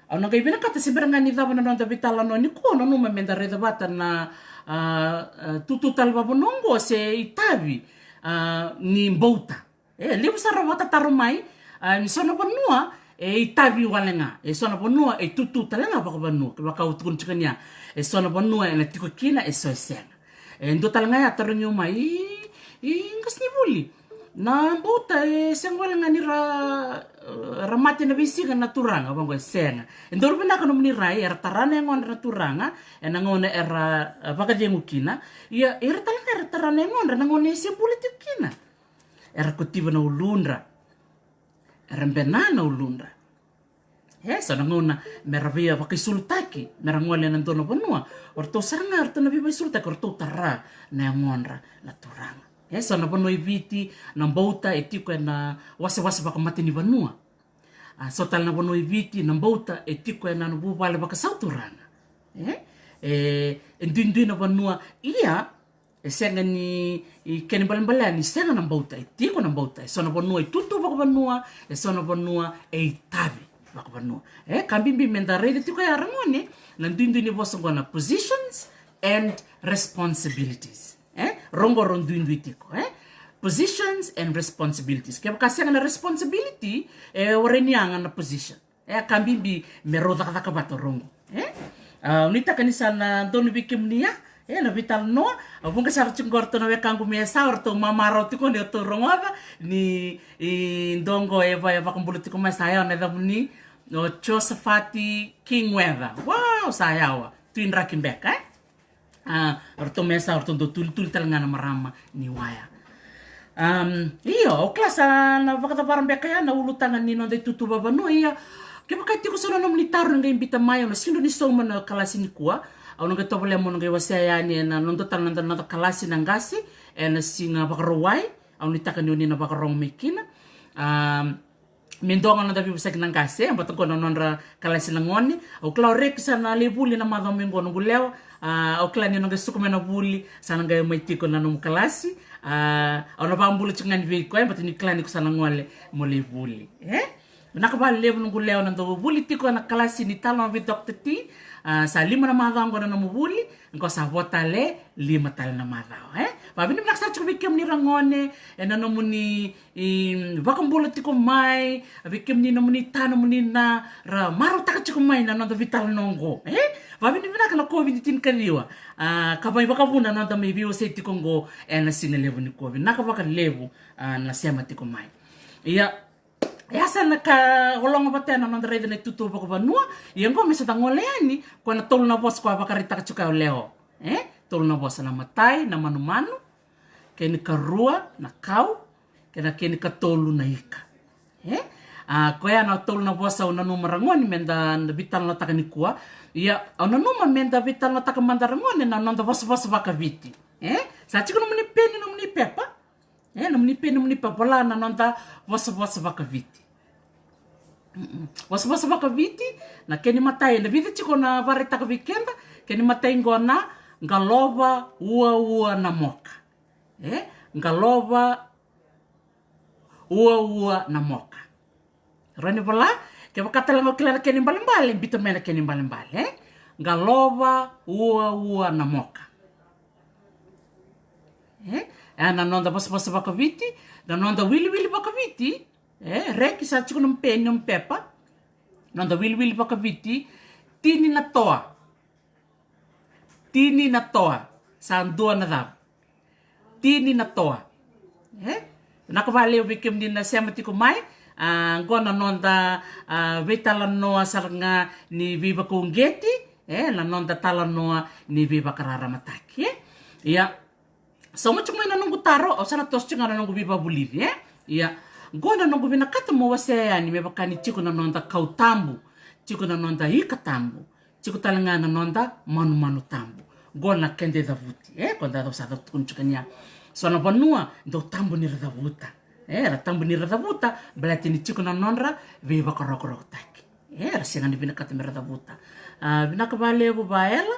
au na qai vinakata se bera ga ni cava na noda veitalanoa nikua, au nanuma me da raica vata na, a, a, tutu tale vakavanua oqo se itavi, a, ni bauta. E, levu sara vakatataro mai, a, ni so na vanua e itavi wale ga, e so na vanua e tutu tale ga vakavanua. Kevaka au tukuna tiko ni ya, e so na vanua ena tiko kina, e so e sega. E dua tale ga ya tarogi au mai, i, i qasenivuli. Na bauta e sega wale ga ni ra, ra mate ena veisiga na turaga, vaqo e sega. E dau vinaka nomuni rai, era tara na yagodra na turaga ena gauna era, e, vakacegu kina. Ia, ira tale ga era tara na yagodra na gauna e se bula tiko kina. Era kotiva na uludra. Era bena na uludra. E so na gauna me ra via vakaisulutaki, me ra gole ena dua na vanua, o ratou sara ga, o ratou na veivakaisulutaki, o ratou tara na yagodra na turaga. E so na vanua e Viti, na bauta e tiko ena wasewase vakamatanivanua. A, so tale na vanua e Viti, na bauta e tiko ena vuvale vakasauturaga. E, e, e duidui na vanua, ia, e sega ni, i kena ibalebale ni sega na bauta, e tiko na bauta. E so na vanua e tutu vakavanua, e so na vanua e itavi vakavanua. E, ka bibi me da raica tiko ya, ragone, na duidui ni vosa oqo na positions and responsibilities. E, rogo ro duidui tiko, e? Positions and responsibilities. Kevaka sega na responsibility, e warai ni yaga na position. E, ka bibi me rau cakacaka vata rogo. E? A, au nuitaka ni sa na donu vei kemuni ya, e, na veitalanoa. A, vuqa sara tiko qo o ratou na wekaqu mai Yasawa, o ratou mamarau tiko ni ratou rogoca ni, i, dua qo e va-, e vakabula tiko mai sa yawa na yacamuni, o Josafati King Weather. Wow, sa yawa. Tui draki beka, e? A, o ratou mai Yasawa, o ratou dau tulituli tale ga na marama ni Waya. Am, io, au kila sa na vakacavara beka ya na ulutaga ni noda itutu vakavanua. Ia, kevaka e tiko so na nomuni taro ni qai biuta mai, au na sega ni sauma na kalasi nikua. Au na qai tovolea meu na qai wasea yani ena noda tale, noda, noda kalasi na qase ena siga Vakarauwai. Au nuitaka ni oni na vakarogo mai kina. Am, Me dua ga na noda veivosaki na qase, e, baleta qo na nodra kalasi na gone. Au kila o Reki sa na lai vuli na macawa mai qo noqu lewa. A, au kila ni na qai suka mai na vuli, sa na qai mai tiko na nomu kalasi. A, au na vakabula tiko ga ni vei koya, e, baleta ni kila ni ko sa na gole mo lai vuli. E? Vinaka vakalevu noqu lewa na dau vuli tiko ena kalasi ni talanoa vei Doctor T. A, sa lima na macawa qo na nomu vuli, qo sa vo tale lima tale na macawa, e? Vavinavinaka sara tiko vei kemuni ragone, ena nomuni, i, vakabula tiko mai, vei kemuni nomuni ta, nomuni na, ra marautaka tiko mai na noda veitalanoa qo, e? Vavinavinaka na COVID tinikaciwa, a, ka vei vakavuna na noda mai veiwasei tiko qo ena siga levu ni COVID. Vinaka vakalevu, a, na sema tiko mai. Ia, e a sa na ka ologa vata na noda raica na itutu vakavanua. Ia qo me sa da gole yani, ko na tolu na vosa ko a vakaraitaka tiko o Leo. E? Tolu na vosa, na matai, na manumanu, kena ikarua, na kau, kena, kena ikatolu, na ika. E? A, koya na tolu na vosa au nanuma ragone me da, da veitalanoataka nikua. Ia, au nanuma me da veitalanoataka mada ragone na noda vosavosa vakaviti. E? Sa tiko nomuni peni, nomuni pepa. E, nomuni peni, nomuni pepa, vola na noda vosavosa vakaviti. Mm-mm. Vosavosa vakaviti, na kena imatai, na vica tiko na vakaraitaka vei keda, kena imatai qo na qalova uaua na moka. E, qalova uaua na moka. Rawa ni vola, kevaka tale ga o kila na kena ibalebale, biuta mai na kena ibalebale, e? Qalova uaua na moka. E? E na noda vosavosa vakaviti, na noda wiliwili vakaviti, e? Reki sa tiko na peni, na pepa, noda wiliwili vakaviti, tini na toa. Tini na toa, sa dua na cava? Tini na toa. E? Vinaka vakalevu vei kemuni na sema tiko mai. A, qo na noda, a, veitalanoa sara ga ni veivakauqeti, e, na noda talanoa ni veivakararamataki, e? Ia, sauma tiko mai na noqu taro, au sa na toso tiko ga na noqu veivakavulici, e? Ia, qo na noqu vinakata mo wasea yani me vaka ni tiko na noda kau tabu, tiko na noda ika tabu, tiko tale ga na noda manumanu tabu. Qo na keda icavuti, e, ko da sa cau tukuni tiko ni a so na vanua dau tabu ni ra cavuta. E, ra tabu ni ra cavuta, baleta ni tiko na nodra veivakarokorokotaki. E, ra sega ni vinakata me ra cavuta. A, vinaka vakalevu Vaela.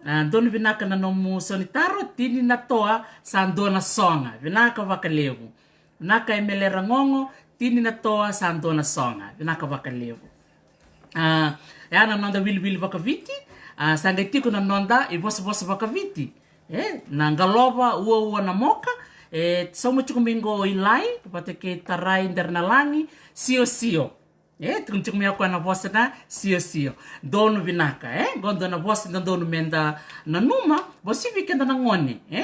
A, donu vinaka na nomu sau ni taro, tini na toa, sa dua na soga. Vinaka vakalevu. Vinaka Emele Ragogo, tini na toa, sa dua na soga. Vinaka vakalevu. A, e a na noda wiliwili vakaviti, a, sa qai tiko na noda ivosavosa vakaviti. E, na qalova uaua na moka, e, sauma tiko mai qo i Lai, vata kei Tarai Derenalagi, siosio. E, tukuni tiko mai o koya na vosa na siosio. Donu vinaka, e, qo dua na vosa dodonu me da nanuma, vosa vei keda na gone, e.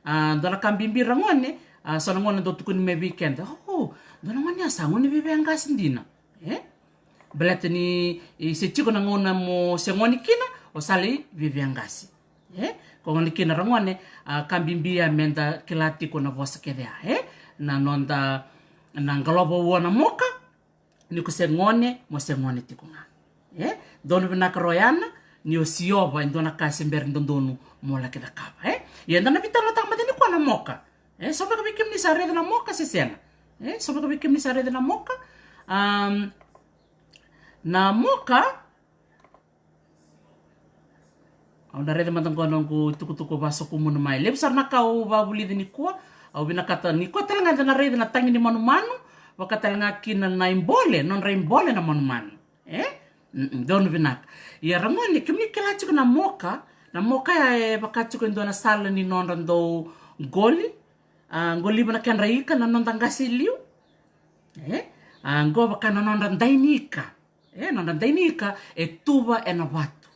A, dua na ka bibi ragone, a, so na gone dau tukuni mai vei keda. O, dua na gone a sa gone veiveqasi dina. E? Baleta ni, i, se tiko na gauna mo se gone kina, o sa lai veiveqasi. E? Ko gone kina ragone, a, ka bibi a me da kila tiko na vosa kece a, e? Na noda, na qalova ua na moka, ni ko se gone, mo se gone tiko ga. E? Donu vinaka Royana, ni o siova, e dua na ka se bera dodonu mo laki cakava, e? Ia da na veitalanoataka mada nikua na moka. E, so beka vei kemuni sa raica na moka se sega. E, so beka vei kemuni sa raica na moka. Am, na moka, au na raica mada qo noqu tukutuku vasokumuna mai. Levu sara na ka au vavulici nikua. Au vinakata nikua tale ga da na raica na tagi ni manumanu, vaka tale ga kina na ibole, nodra ibole na manumanu. E? Mm, donu vinaka. Ia ragone, kemuni kila tiko na moka, na moka ya e vaka tiko e dua na sala ni nodra dau qoli, a, qoliva na kedra ika na noda qase i liu. E? A, qo vaka na nodra dai ni ika. E, nodra dai ni ika e tuva ena vatu.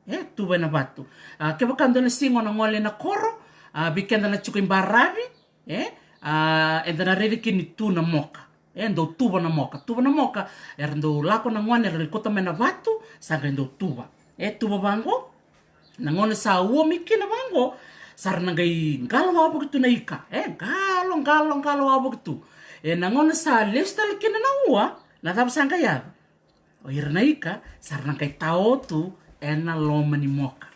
E, tuva ena vatu. A, kevaka dua na siga o na gole na koro, a, vei keda na tiko i baravi, e, a, eda na raica kina ni tu na moka. E, dau tuva na moka. Tuva na moka, era dau lako na gone, era lai kauta mai na vatu, sa qai dau tuva. E, tuva vaqo, na gauna sa ua mai kina vaqo, sa ra na qai qalo wavoki tu na ika. E, qalo, qalo, qalo wavoki tu. E, na gauna sa lesu tale kina na ua, na cava sa qai yaco? O ira na ika, sa ra na qai tao tu ena loma ni moka.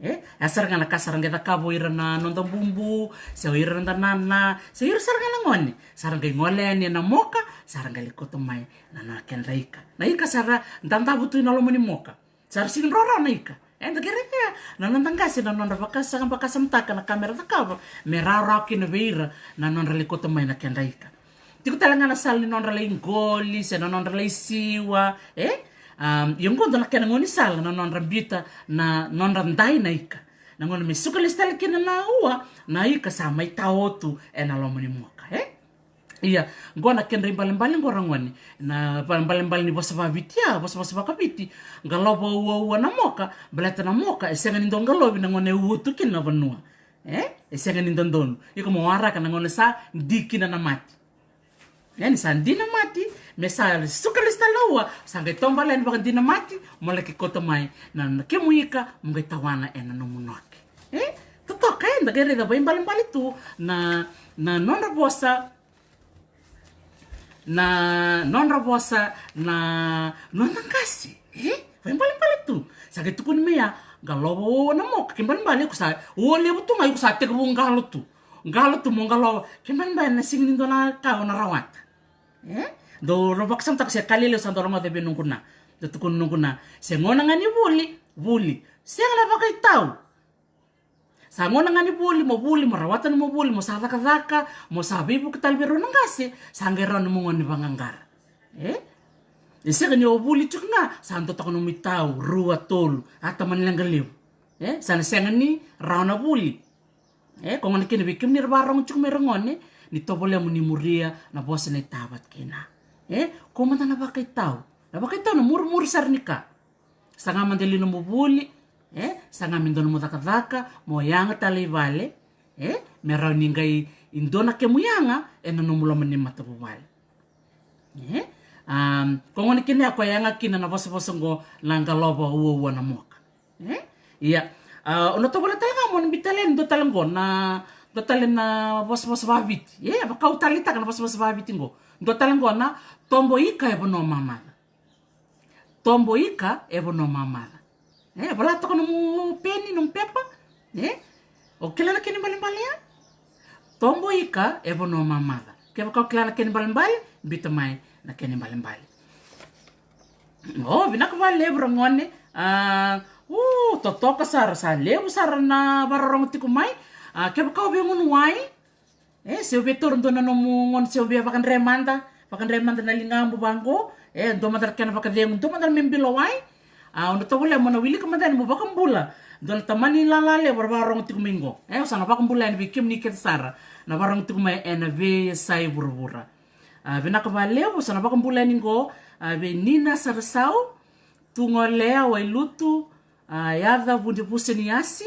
E, e sara ga na ka sa ra qai cakava o ira na noda bubu, se o ira na noda nana, se o ira sara ga na gone. Sa ra qai gole yani ena moka, Sa ra qai lai kauta mai na, na kedra ika. Na ika sa ra dadavu tu ena loma ni moka. Sa ra sega ni rawarawa na ika. Eda qai raica na noda qase na nodra vakasaqa, vakasamataka na ka me ra cakava me rawarawa kina vei ira na nodra lai kauta mai na kedra ika. Tiko tale ga na sala ni nodra lai qoli se na nodra lai siwa, e? Am, ia qo dua na kena gaunisala na nodra biuta na nodra dai na ika. Na gauna me suka lesu tale kina na ua, na ika sa mai tao tu ena loma ni moka, e? Ia, qo na kedra ibalebale qo, ragone. Na ba-, balebale ni vosa vakaviti, a, vosavosa vakaviti. Qalova uaua na moka, baleta na moka e sega ni dau qalovi na gauna e ua tu kina na vanua. E? E sega ni dodonu. Iko mo waraka na gauna sa di kina na mati. E, ni sa di na mati, me sa suka lesu tale na ua, sa qai taubale yani vakadi na mati, mo laki kauta mai na, na kemu ika, mo qai tawana ena nomu noke. E? Totoka, e, da qai raica vaibalebale tu na, na nodra vosa, na nodra vosa na noda qase, e? Vaibalebale tu. Sa qai tukuni mai ya, qalova uaua na moka, kena ibalebale iko sa, ua levu tu ga iko sa tekivu qalo tu. Qalo tu mo qalova, kena ibalebale na sega ni dua na ka o na rawata. E? Dou, dou vakasamataka se ka lelevu sa dou rogoca vei noqu na. Dou tukuna noqu na. Se gauna ga ni vuli, vuli. Sega na vakaitau. Sa gauna ga ni vuli, mo vuli, mo rawata nomu vuli, mo sa cakacaka, mo sa veivuke tale vei rau na qase, sa qai rawa nomu gauna ni vaqaqara. E? E sega ni o vuli tiko ga, sa dua toka nomu itau, rua, tolu, a tamani leqa levu. E? Sa na sega ni rawa na vuli. E? Ko gona kina vei kemuni ra vakarorogo tiko mai, ragone, ni tovolea mo ni muria na vosa na itau vata kei na. E? Ko mada na vakaitau. Na vakaitau na murimuri sara ni ka. Saga mada e liu nomu vuli, e? Saga me dua nomu cakacaka, mo yaga tale i vale, e? Me rawa ni qai dua na kemu yaga ena nomu loma ni matavuvale. E? Am, ko gona kina ya ko yaga kina na vosavosa qo na qalova uaua na moka. E? Ia, a, o na tovolea tale ga mo na biuta tale yani dua tale qo na, dua tale na vosavosa vakaviti. E, vakau taleitaka na vosavosa vakaviti qo. Dua tale qo na tobo ika e vanua mamaca. Tobo ika e vanua mamaca. E, vola toka nomu peni, nomu pepa. E? O kila na kena ibalebale ya? Tobo ika e vanua mamaca. Kevaka o kila na kena ibalebale, biuta mai na kena ibalebale. O, vinaka vakalevu, ragone. A, u, totoka sara, sa levu sara na vakarorogo tiko mai. A, kevaka o via gunu wai, e, se o via taura dua na nomu gauna, se o via vakadre mada, vakadre mada na ligamu vaqo, e, dua mada na kena vakacegu, dua mada na me bilo wai. A, o na tovolea mo na wilika mada yani mo vakabula dua na tamani lala levu era vakarorogo tiko mai qo. E, au sa na vakabula yani vei kemuni kece sara na vakarorogo tiko mai ena veiyasai vuravura. A, vinaka vakalevu, sa na vakabula yani qo, a, vei Nina Sarasau, Tugolea Wailutu, a, Yaca Vudivusa ni Asi,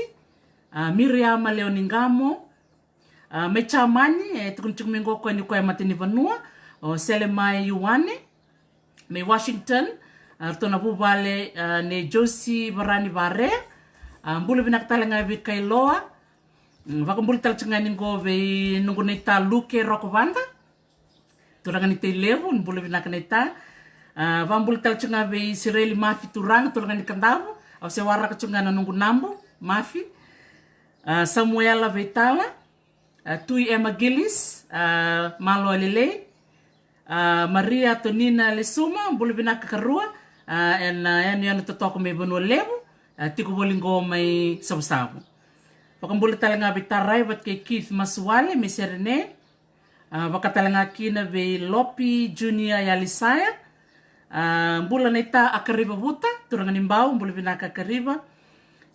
a, Miriama Leoniqamo, a, mai Jamani, e tukuni tiko mai qo o koya ni koya e matanivanua, o Selemai Ioane, mai Washington, a, ratou na vuvale, a, nei Josi Varani Vare, a, bula vinaka tale ga vei Kailoa, mm, vakabula tale tiko ga yani qo vei noqu naita Luke Rokovada, turaga ni Tailevu, ni bula vinaka naita. A, vakabula tale tiko ga vei Sireli Mafi Turaga, turaga ni Kadavu, au se waraka tiko ga na noqu nabu, Mafi. A, Samuela Veitala, a, Tui Emma Gillis, a, Malo Lelei, a, Maria Tonina Lesuma, bula vinaka karua, a, ena, a, yanuyanu totoka mai Vanua Levu, a, tiko voli qo mai Savusavu. Vakabula tale ga vei Tarai vata kei Keith Masuale, mai Serene, a, vaka tale ga kina vei Lopi Junior Yalisaya, a, bula naita Akariva Vuta, turaga ni Bau, bula vinaka Akariva.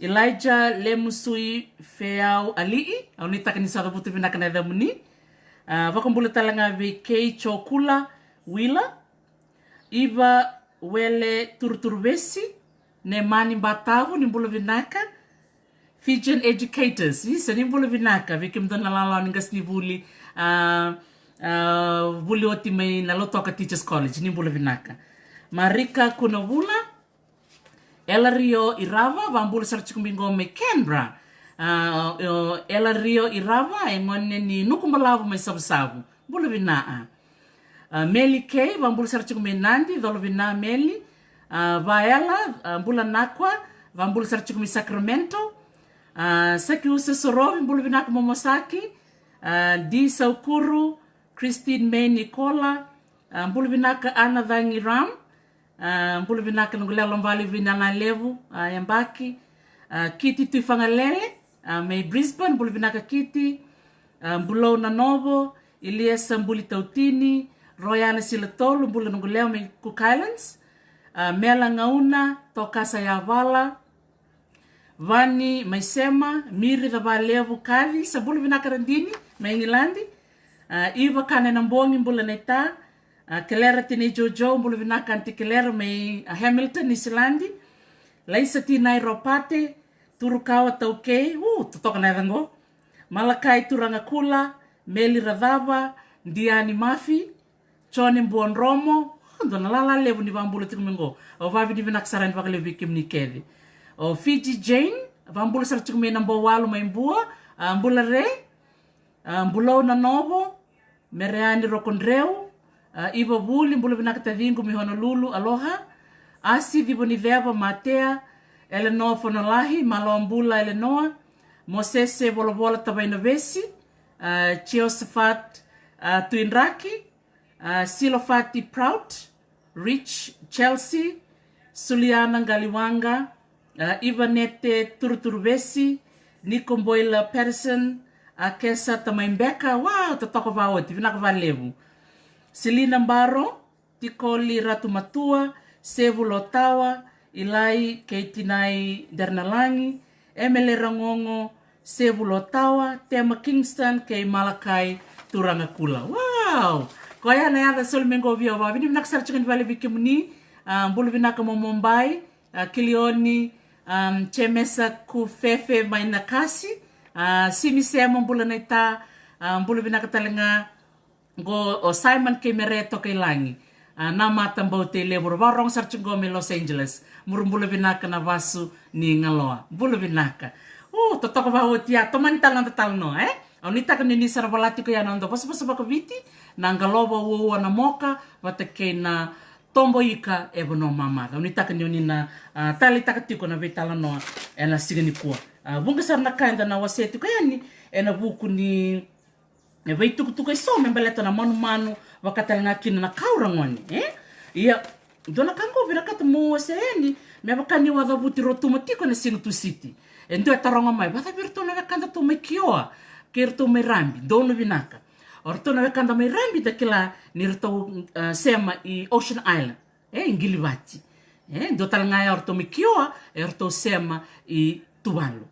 Elijah Lemusui Feau Alii, au nuitaka ni sa cavuta vinaka na yacamuni. A, vakabula tale ga vei Kei Jokula Wila, Iva Wele Turuturuvesi, Nemani Batavu, ni bula vinaka. Fijian Educators, isa, ni bula vinaka vei kemudou na lalawa ni qasenivuli, a, a, vuli oti mai na Lautoka Teachers College, ni bula vinaka. Marika Kunavula, Elario Irava, vakabula sara tiko mai qo mai Canberra. A, o, Elario Irava e gone ni Nukubalavu mai Savusavu. Bula vina. A, Meli Kei, vakabula sara tiko mai Nadi, colo vina Meli. A, Vaela, a, bula nakua, vakabula sara tiko mai Sacramento. A, Saki Usa Sorovi, bula vinaka momo Saki. A, Di Saukuru, Christine May Nicola, A, bula vinaka Ana Cagi Ram. A, bula vinaka noqu lelo bale vina na levu, a, yabaki. A, Kiti Tuifagalele, a, mai Brisbane, bula vinaka Kiti. A, Bulou Nanovo, Iliesa Buli Tautini, Royana Silatolu, bula noqu leo mai Cook Islands. A, Mela Gauna, Tokasa Yavala, Vani mai Sema, Miri Cavalevu, Kaci, sa bula vinaka Radini mai Igiladi. A, Iva Kana ena bogi, bula na ita. A, Kelera Tinei Jojo, bula vinaka Anti Kelera mai, a, Hamilton, Niu Siladi. Laisa Tinai Ropate, Turukawa Taukei, u, totoka na yaca qo. Malakai Turaga Kula, Meli Racava, Diani Mafi, Joni Buadromo, dua na lala levu ni vabula tiko mai qo. Au vavinavinaka sara yani vakalevu vei kemuni kece. O Fiji Jane, vabula sara tiko mai na Bowalu mai Bua, a, bula re, a, Bulou Nanovo, Mereani Rokodreu, a, Iva Vuli, bula vinaka taciqu mai Honolulu, aloha. Asi Civoniceva, Matea, Elenoa Fonolahi, Maloa bula Elenoa, Mosese Volavola Tavainavesi, a, Jeosafat, a, Tuidraki, a, Silofati Prout, Rich, Chelsea, Suliana Qaliwaqa, a, Ivanete Turuturuvesi, Niko Boila Patterson, a, Kesa Tamai Beka, wow, totoka vaoti, vinaka valevu. Selina Baro, Tikoli Ratu Matua, Sevu Lotawa, Ilai kei Tinai Dernalagi, Emele Ragogo, Sevu Lotawa, Tema Kingston kei Malakai Turaga Kula. Wow! Koya na yaca soli mai qo vei au, vavinavinaka sara tiko ni vale vei kemuni. A, bula vinaka mo Mombai, a, Kilioni, um, Jemesa Kufefe mai Nakasi, a, Simi Sema, bula na ita, a, bula vinaka tale ga. Qo o Simon kei Mere Tokailagi. A, Namata Bauteilevu, ra vakarogo sara tiko qo mai Los Angeles. Muru bula vinaka na vasu ni Galoa. Bula vinaka. U, totoka vaoti ya, tomani tale na noda talanoa, e? Au nuitaka ni ni sa ra vola tiko ya na noda vosavosa vakaviti, na Galova Uaua na Moka, vata kei na Tobo Ika e Vanua Mamaca. Au nuitaka ni o ni na, a, taleitaka tiko na veitalanoa ena siga nikua. A, vuqa sara na ka eda na wasea tiko yani ena vuku ni e veitukutuku eso me baleta na manumanu, vaka tale ga kina na kau ra gone, e? Ia, dua na ka qo vinakata mo wasea yani, me vaka ni o a cavuti Rotuma tiko ena Siga Tusiti. E dua e taroga mai, vacava vei iratou na wekadatou mai Kioa kei iratou mai Rabi, donu vinaka. O ratou na wekada mai Rabi da kila ni ratou, e, sema i Ocean Island. E, i Qilivati. E, dua tale ga ya o ratou mai Kioa, e ratou sema i Tuvalu.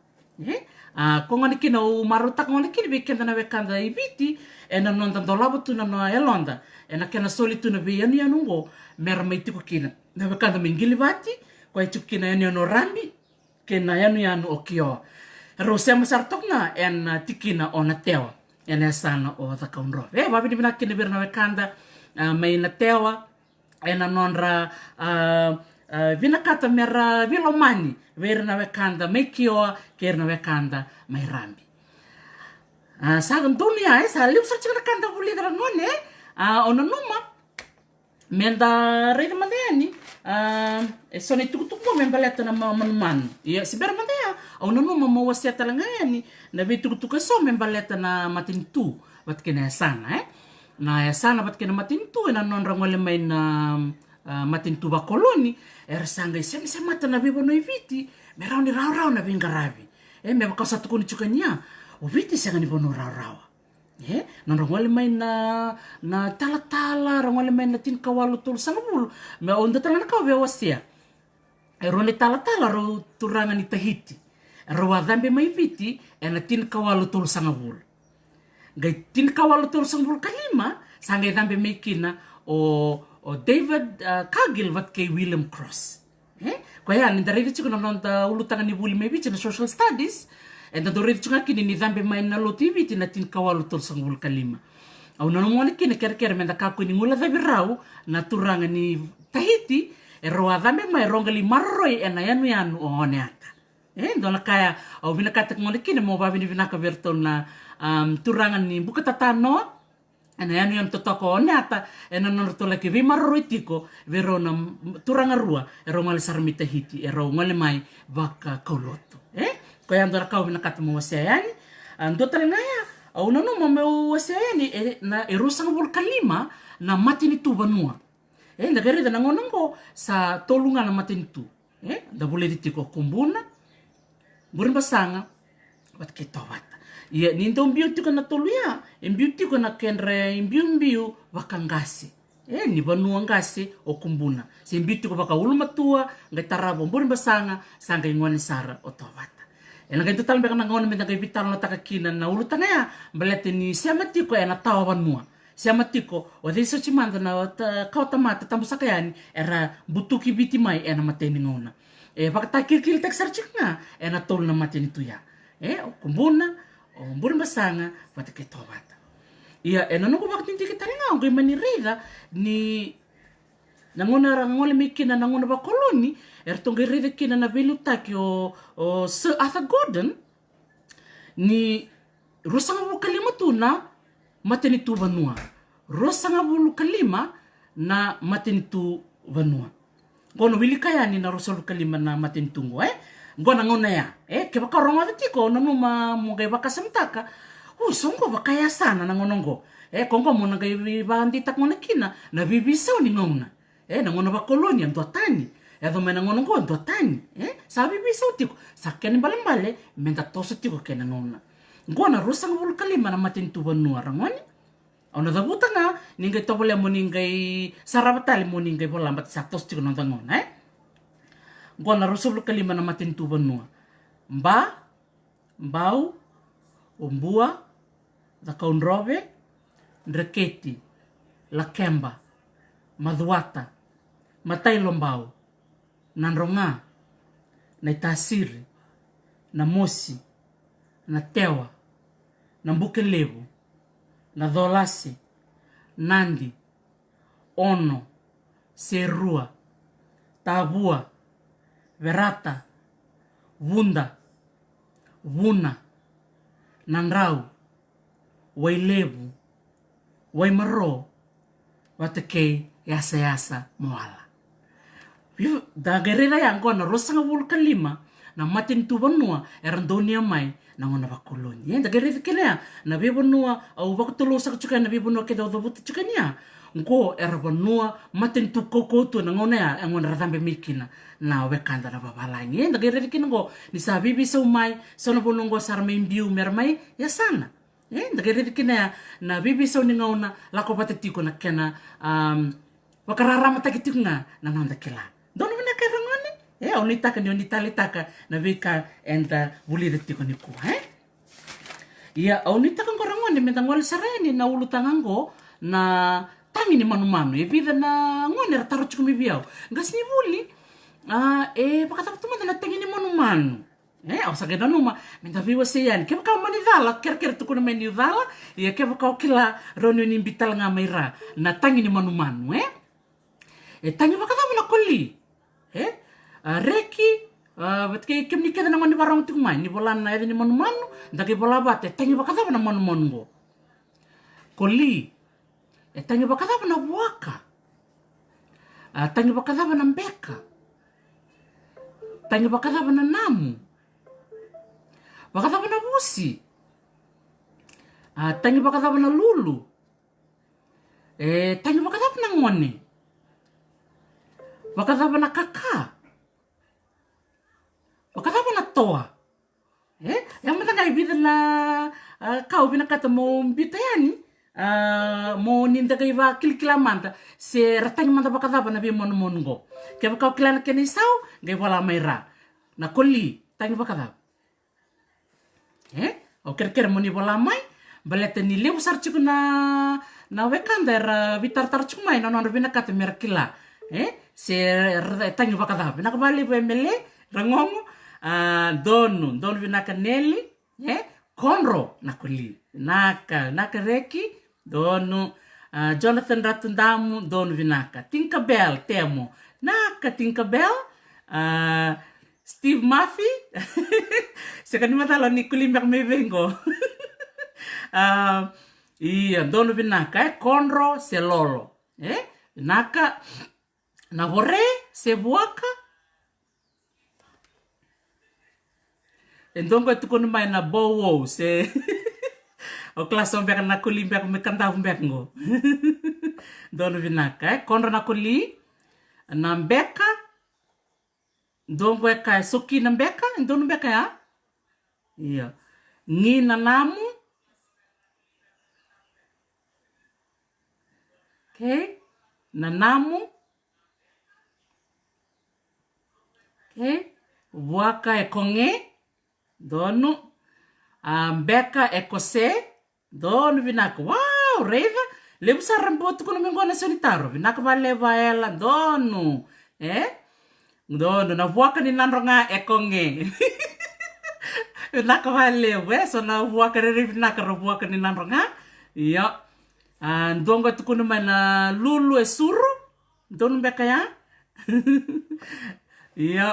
E, a, ko gona kina au marautaka gona kina vei keda na wekada i Viti, ena noda dolava tu na noda yaloda, ena kena soli tu na veiyanuyanu qo, mera mai tiko kina. Na wekada mai Qilivati, koya e tiko kina yanuyanu o Rabi, kei na yanuyanu o Kioa. Rau sema sara toka ga ena tikina o Natewa, ena yasana o Cakaudrove. E, vavinavinaka kina vei ira na wekada, a, mai Natewa, ena nodra, a, a, vinakata mera veilomani vei ira na wekada mai Kioa kei ira na wekada mai Rabi. A, sa donu ya, e, sa levu sara tiko na ka da vulica ra gone, e. A, au nanuma me da raica mada yani, a, eso na itukutuku me baleta na ma-, manumanu. Ia, se bera mada ya, au nanuma mo wasea tale ga yani na veitukutuku eso me baleta na matanitu vata kei na yasana, e. Na yasana vata kei na matanitu, ena nodra gole mai na, a, matanitu vakoloni, era sa qai semasemata na veivanua i Viti me rawa ni rawarawa na veiqaravi. E, me vaka au sa tukuna tiko ni ya, o Viti sega ni vanua rawarawa. E, nodra gole mai na, na talatala, ra gole mai na tinikawalu tolusagavulu. Me au dua tale ga na ka au via wasea. E rua na italatala rau turaga ni Tahiti. Rau a cabe mai Viti ena tinikawalu tolusagavulu. Qai tinikawalu tolusagavulu ka lima, sa qai cabe mai kina o, o David, a, Cargill vata kei William Cross. E? Koya, ni da raica tiko na noda ulutaga ni vuli mai Viti na social studies, eda dau raica tiko ga kina ni cabe mai na lotu i Viti na tinikawalu tolusagavulu ka lima. Au nanuma gona kina kerekere me da kakua ni guilecavi rau na turaga ni Tahiti, e rau a cabe mai rau qai lai maroroi ena yanuyanu o Oneata. E, dua na ka ya au vinakata gona kina mo vavinavinaka vei iratou na, am, turaga ni Bukatatanoa, ena yanuyanu totoka o Oneata, ena nodratou laki veimaroroi tiko vei rau na, m-, turaga rua, e rau gole sara mai Tahiti, e rau gole mai vakakaulotu. E? Koya dua na ka au vinakata mo wasea yani. A, dua tale ga ya, Au nanuma meu wasea yani e, na, e ruasagavulu ka lima na matanitu vanua. E, da qai raica na gauna oqo sa tolu ga na matanitu. E, da vulici tiko o Kubuna, Burebasaga, vata kei Tovata. Ia, ni dau biu tiko na tolu ya, e biu tiko na kedra ibiubiu vakaqase. E, ni vanua qase o Kubuna. Se biu tiko vakaulumatua, qai tarava o Burebasaga, sa qai gone sara o Tovata. E na qai dua tale beka na gauna me da qai veitalanoataka kina na ulutaga ya, baleta ni sema tiko e na tawa vanua. Sema tiko, o cei soti mada na ta, kawa tamata tabusaka yani, era butuki Viti mai e na imatai ni gauna. E vakatakilikilitaki sara tiko ga e na tolu na matanitu ya. E, o Kubuna, o Burebasaga, vata kei Tovata. Ia, e na noqu vakadidike tale ga, o qai mani raica ni na gauna era gole mai kina na gauna vakoloni, eratou qai raica kina na veiliutaki o, o Sir Arthur Gordon, ni ruasagavulu ka lima tu na matanitu vanua. Ruasagavulu ka lima na matanitu vanua. Qo na wilika yani na ruasagavulu ka lima na matanitu qo, e? Qo na gauna ya, e? Kevaka o rogoca tiko, o nanuma mo qai vakasamataka. U, so qo vaka e yasana na gauna qo. E, ko qo mo na qai vei-, vakadeitaka gona kina na veiveisau ni gauna. E, na gauna vakoloni e dua tani. Yaco mai na gauna qo e dua tani. E, sa veiveisau tiko. Sa kena ibalebale, me da toso tiko kei na gauna. Qo na ruasagavulu ka lima na matanitu vanua, ragone. Au na cavuta ga, ni qai tovolea mo ni qai sarava tale mo ni qai vola, baleta sa toso tiko na noda gauna, e? Qo na ruasagavulu ka lima na matanitu vanua. Ba, Bau, Obua, Cakaudrove, Dreketi, Lakeba, Macuata, Matailobau, Nadroga, Naitasiri, Namosi, Natewa, Nabukelevu, Nacolase, Nadi, Ono, Serua, Tavua, Verata, Vuda, Vuna, Nadrau, Wailevu, Waimaro, vata kei Yasayasa, Moala. Viu, da qai raica ya qo na ruasagavulu ka lima na matanitu vanua era donuya mai na gauna vakoloni. E, da qai raica kina ya na veivanua au vakatulou saka tiko ya, na veivanua kece au cavuta tiko yani ya. Qo era vanua matanitu kaukauwa tu na gauna ya, e gauna era cabe mai kina na wekada na vavalagi. E, da qai raica kina qo ni sa veiveisau mai, so na vanua qo sa ra mai biu me ra mai yasana. E, da qai raica kina ya na veiveisau ni gauna, lako vata tiko na kena, am, vakararamataki tiko ga na noda kila. Donu vinaka, ragone? E, au nuitaka ni o ni taleitaka na veika eda vulica tiko nikua, e? Ia, au nuitaka qo, ragone, me da gole sara yani na ulutaga qo, na tagi ni manumanu. E vica na gone era taro tiko mai vei au. Qasenivuli, a, e vakacava tu mada na tagi ni manumanu? E, au sa qai nanuma me da veiwasei yani. Kevaka o mani cala, kerekere tukuna mai niu cala. Ia kevaka o kila, rawa ni o ni biu tale ga mai ra na tagi ni manumanu, e? E tagi vakacava na koli? E? A, reki, a, vata kei kemuni kece na gone ni vakarorogo tiko mai, ni vola na yaca ni manumanu, da qai vola vata, e tagi vakacava na manumanu qo? Koli. E tagi vakacava na vuaka? A, tagi vakacava na beka? Tagi vakacava na namu? Vakacava na vusi? A, tagi vakacava na lulu? E tagi vakacava na gone? Vakacava na kaka? Vakacava na toa? E, ya mada ga e vica na, a, ka au vinakata mo biuta yani, a, mo ni da qai vakilakila mada se ra tagi mada vakacava na veimanumanu qo. Kevaka o kila na kena isau, qai vola mai ra. Na koli, tagi vakacava? E, au kerekere mo ni vola mai, baleta ni levu sara tiko na, na wekada era veitaratara tiko mai na nodra vinakata me ra kila. E, se ra tagi vakacava. Vinaka vakalevu, Emele Ragogo, a, donu, donu vinaka, Neli, e, kodro na koli. Vinaka, vinaka, reki, donu, a, Jonathan Ratudamu, donu vinaka. Tinkerbell Temo, naka Tinkerbell, a, Steve Murphy. Se ka ni macala ni koli beka mai vei qo. A, ia, donu vinaka, e, kodro se lolo. E, vinaka, na vore se vuaka. E dua qo e tukuna mai na bowou se O kila so beka na koli beka me kadavu beka qo. Donu vinaka, e? Kodra na koli, na beka, dua qo e kaya soki na beka, donu beka ya? Io. Gi na namu. Okay. Na namu. Okay. Vuaka e koge. Donu. A, beka e kose. Donu vinaka. Wow, raica. Levu sara bau tukuna mai qo na sau ni taro. Vinaka valevu a Ela. Donu. E? Donu. Na vuaka ni nadro ga e koge. Vinaka valevu, e? So na vuaka rairai vinaka ra vuaka ni nadro ga. Io. A, dua qo e tukuna mai na lulu e suru. Donu beka ya? Io.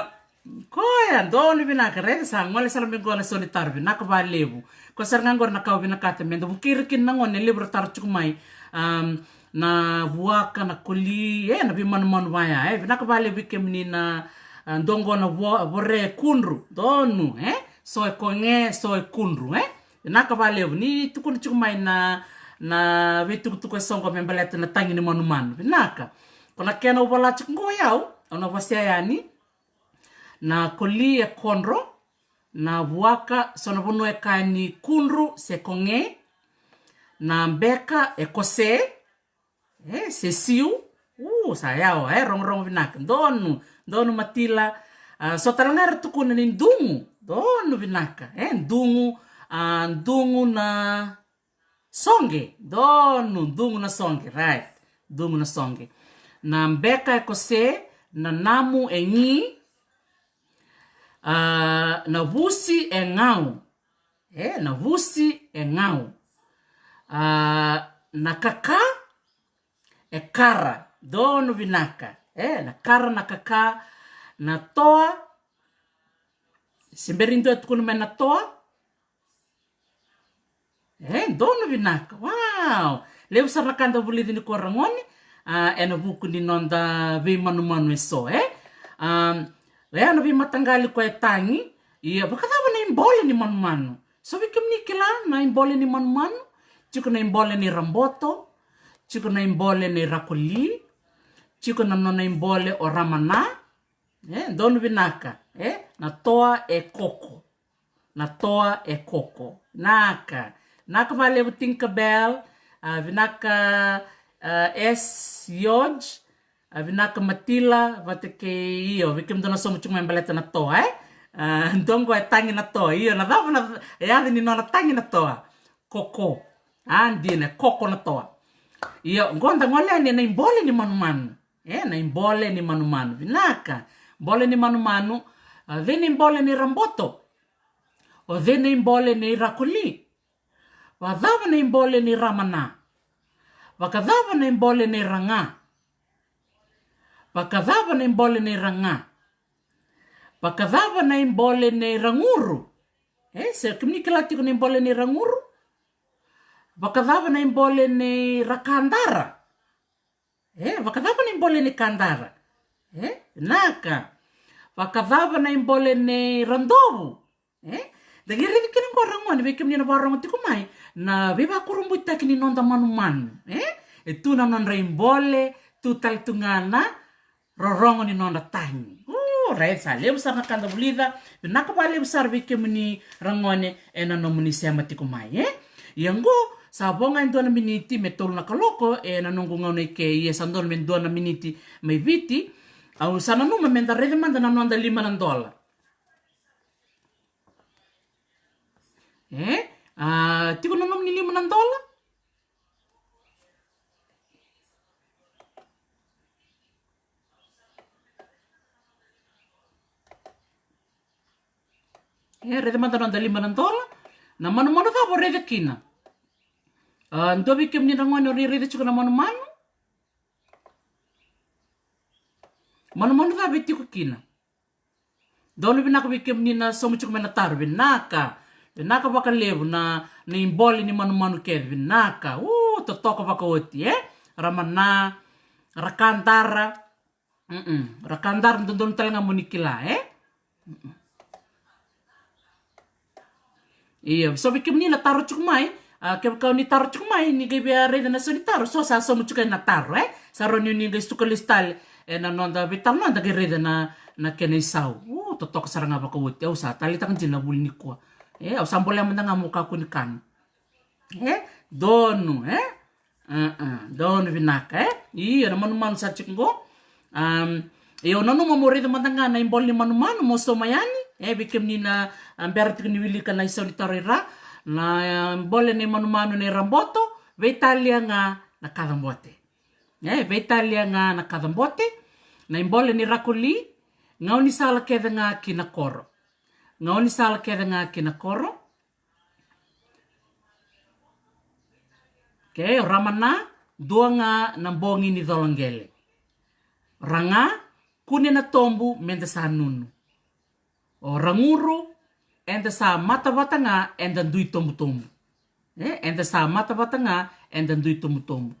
Koya, donu vinaka, raica sa gole sara mai qo na sau ni taro, vinaka valevu. Ko sara ga qori na ka au vinakata meda vukei ira kina na gone, levu ra taro tiko mai. Am, na vuaka, na koli, e, na veimanumanu vaya, e, vinaka valevu vei kemuni na, a, dua qo na vo-, vore e kudru, donu, e? So e koge, so e kudru, e? Vinaka valevu, ni tukuna tiko mai na, na veitukutuku e so qo me baleta na tagi ni manumanu. Vinaka. Ko na kena au vola tiko qo o yau, au na wasea yani. Na koli e kodro, na vuaka, so na vanua e kaya ni kudru se koge, na beka e kose, e, se siu, u, sa yawa, e, rogorogo vinaka, donu, donu Matila, a, so tale ga era tukuna ni dugu, donu vinaka, e, dugu, a, dugu na soqe, donu, dugu na soqe, right, dugu na soqe. Na beka e kose, na namu e gi, a, na vusi e gau, e, na vusi e gau. A, na kaka e kara, donu vinaka. E, na kara, na kaka, na toa, se bera ni dua e tukuna mai na toa. E, donu vinaka. Wow. Levu sara na ka da vulici nikua ragone, a, ena vuku ni noda veimanumanu e so, e? A, e, na veimataqali koya e tagi, ia, vakacava na ibole ni manumanu? So vei kemuni kila na ibole ni manumanu? Tiko na ibole nei Raboto, tiko na ibole nei Rakoli, tiko na nona ibole o Ramana, e, donu vinaka, e, na toa e koko. Na toa e koko. Naka. Naka valevu Tinkerbell, a, vinaka, a, S George, a, vinaka Matila, vata kei io, vei kemudou na somo tiko mai baleta na toa, e? A, dua qo e tagi na toa, io, na cava na yaca ni nona tagi na toa? Koko. A, dina, e koko na toa. Io, qo da gole yani ena ibole ni manumanu. E, na ibole ni manumanu. Vinaka. Bole ni manumanu. A, cei na ibole nei Raboto? O cei na ibole nei Rakoli? Vakacava na ibole nei Ramana? Vakacava na ibole nei Raga? Vakacava na ibole nei Raga? Vakacava na ibole nei Raguru? E, se kemuni kila tiko na ibole nei Raguru? Vakacava na ibole nei Rakadara? E, vakacava na ibole nei Kadara? E, naka. Vakacava na ibole nei Radovu? E, da qai raica kina qo ragone, vei kemuni na vakarorogo tiko mai, na veivakurabuitaki ni noda manumanu. E, e tu na nodra ibole, tu tale tu ga na rorogo ni nodra tagi. O, raica, sa levu sara na ka da vulica, vinaka vakalevu sara vei kemuni ragone, ena nomuni sema tiko mai, e? Ia qo, sa vo ga e dua na miniti me tolu na kaloko, ena noqu gauna i ke, ia sa donu me dua na miniti mai Viti, au sa nanuma me da raica mada na noda lima na dola. E? A, tiko na nomuni lima na dola? E, raica mada na noda lima na dola. Na manumanu cava o raica kina? A, dua vei kemuni na gone o raica tiko na manumanu? Manumanu cava e tiko kina? Donu vinaka vei kemuni na sauma tiko mai na taro, vinaka. Vinaka vakalevu na, na ibole ni manumanu kece, vinaka. U, totoka vakaoti, e? Ramana, Rakadara. Mm-mm. Rakadara dodonu tale ga mo ni kila, e? Mm-mm. Io, so vei kemuni na taro tiko mai, A, kevaka o ni taro tiko mai, ni qai via raica na sau ni taro, so sa sauma tiko na taro, e? Sa rawa ni o ni qai suka lesu tale ena noda veitalanoa, da qai raica na, na kena isau. U, totoka sara ga vakaoti, au sa taleitaka dina na vuli nikua. E, au sa bolea mada ga meu kakua ni kana. E, donu, e? Donu vinaka, e? Io, na manumanu sa tiko qo. Am, io, nanuma mo raica mada ga na ibole ni manumanu mo sauma yani. E, vei kemuni na, a, bera tiko ni wilika na isau ni taro i ra. Na, a, ibole ni manumanu nei Raboto, veitalia ga na kacabote. E, veitalia ga na kacabote. Na ibole ni Rakoli, gaunisala kece ga ki na koro. Gaunisala kece ga ki na koro. Ke, o Ramana, dua ga na bogi ni coloqele. Raga, kune na tobu, meda sa nunu. O Raguru, eda sa mata vata ga, eda dui tobutobu. E, eda sa mata vata ga, eda dui tobutobu.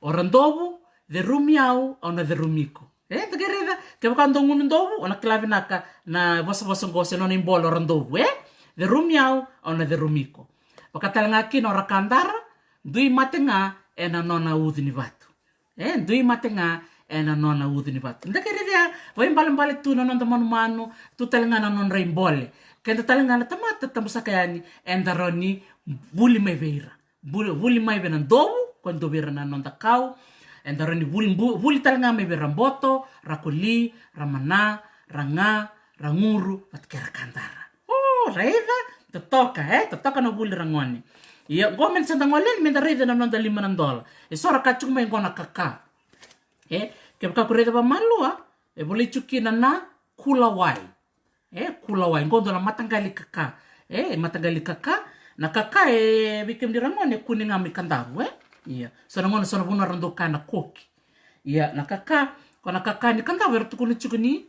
O Radovu, cerumi au, au na cerumi iko. E, da qai raica, kevaka dou gunu dovu, o na kila vinaka na vosavosa qo se nona ibole o Radovu, e? Cerumi au, au na cerumi iko. Vaka tale ga kina o Rakadara, dui mate ga ena nona ucu ni vatu. E, dui mate ga ena nona ucu ni vatu. Da qai raica, vaibalebale tu na noda manumanu, tu tale ga na nodra ibole. Keda tale ga na tamata, tabusaka yani, eda rawa ni vuli mai vei ira. Vuli, vuli mai vei na dovu, ko dovu ira na noda kau. Eda rawa ni vuli, bu-, vuli tale ga mai vei Raboto, Rakoli, Ramana, Raga, Raguru, vata kei Rakadara. O, raica, totoka, e, totoka na vuli ragone. Ia, qo meda sa da gole yani, meda raica na noda lima na dola. E so ra ka tiko mai qo na kaka. E, kevaka ko raica vamalua, e volai tiko kina na kulawai. E, kulawai, qo dua na mataqali kaka. E, mataqali kaka. Na kaka e vei kemuni ragone e kune ga mai Kadavu, e? Ia. So na gauna, so na vanua ra dau kaya na koki. Ia, na kaka, ko na kaka ni Kadavu era tukuna tiko ni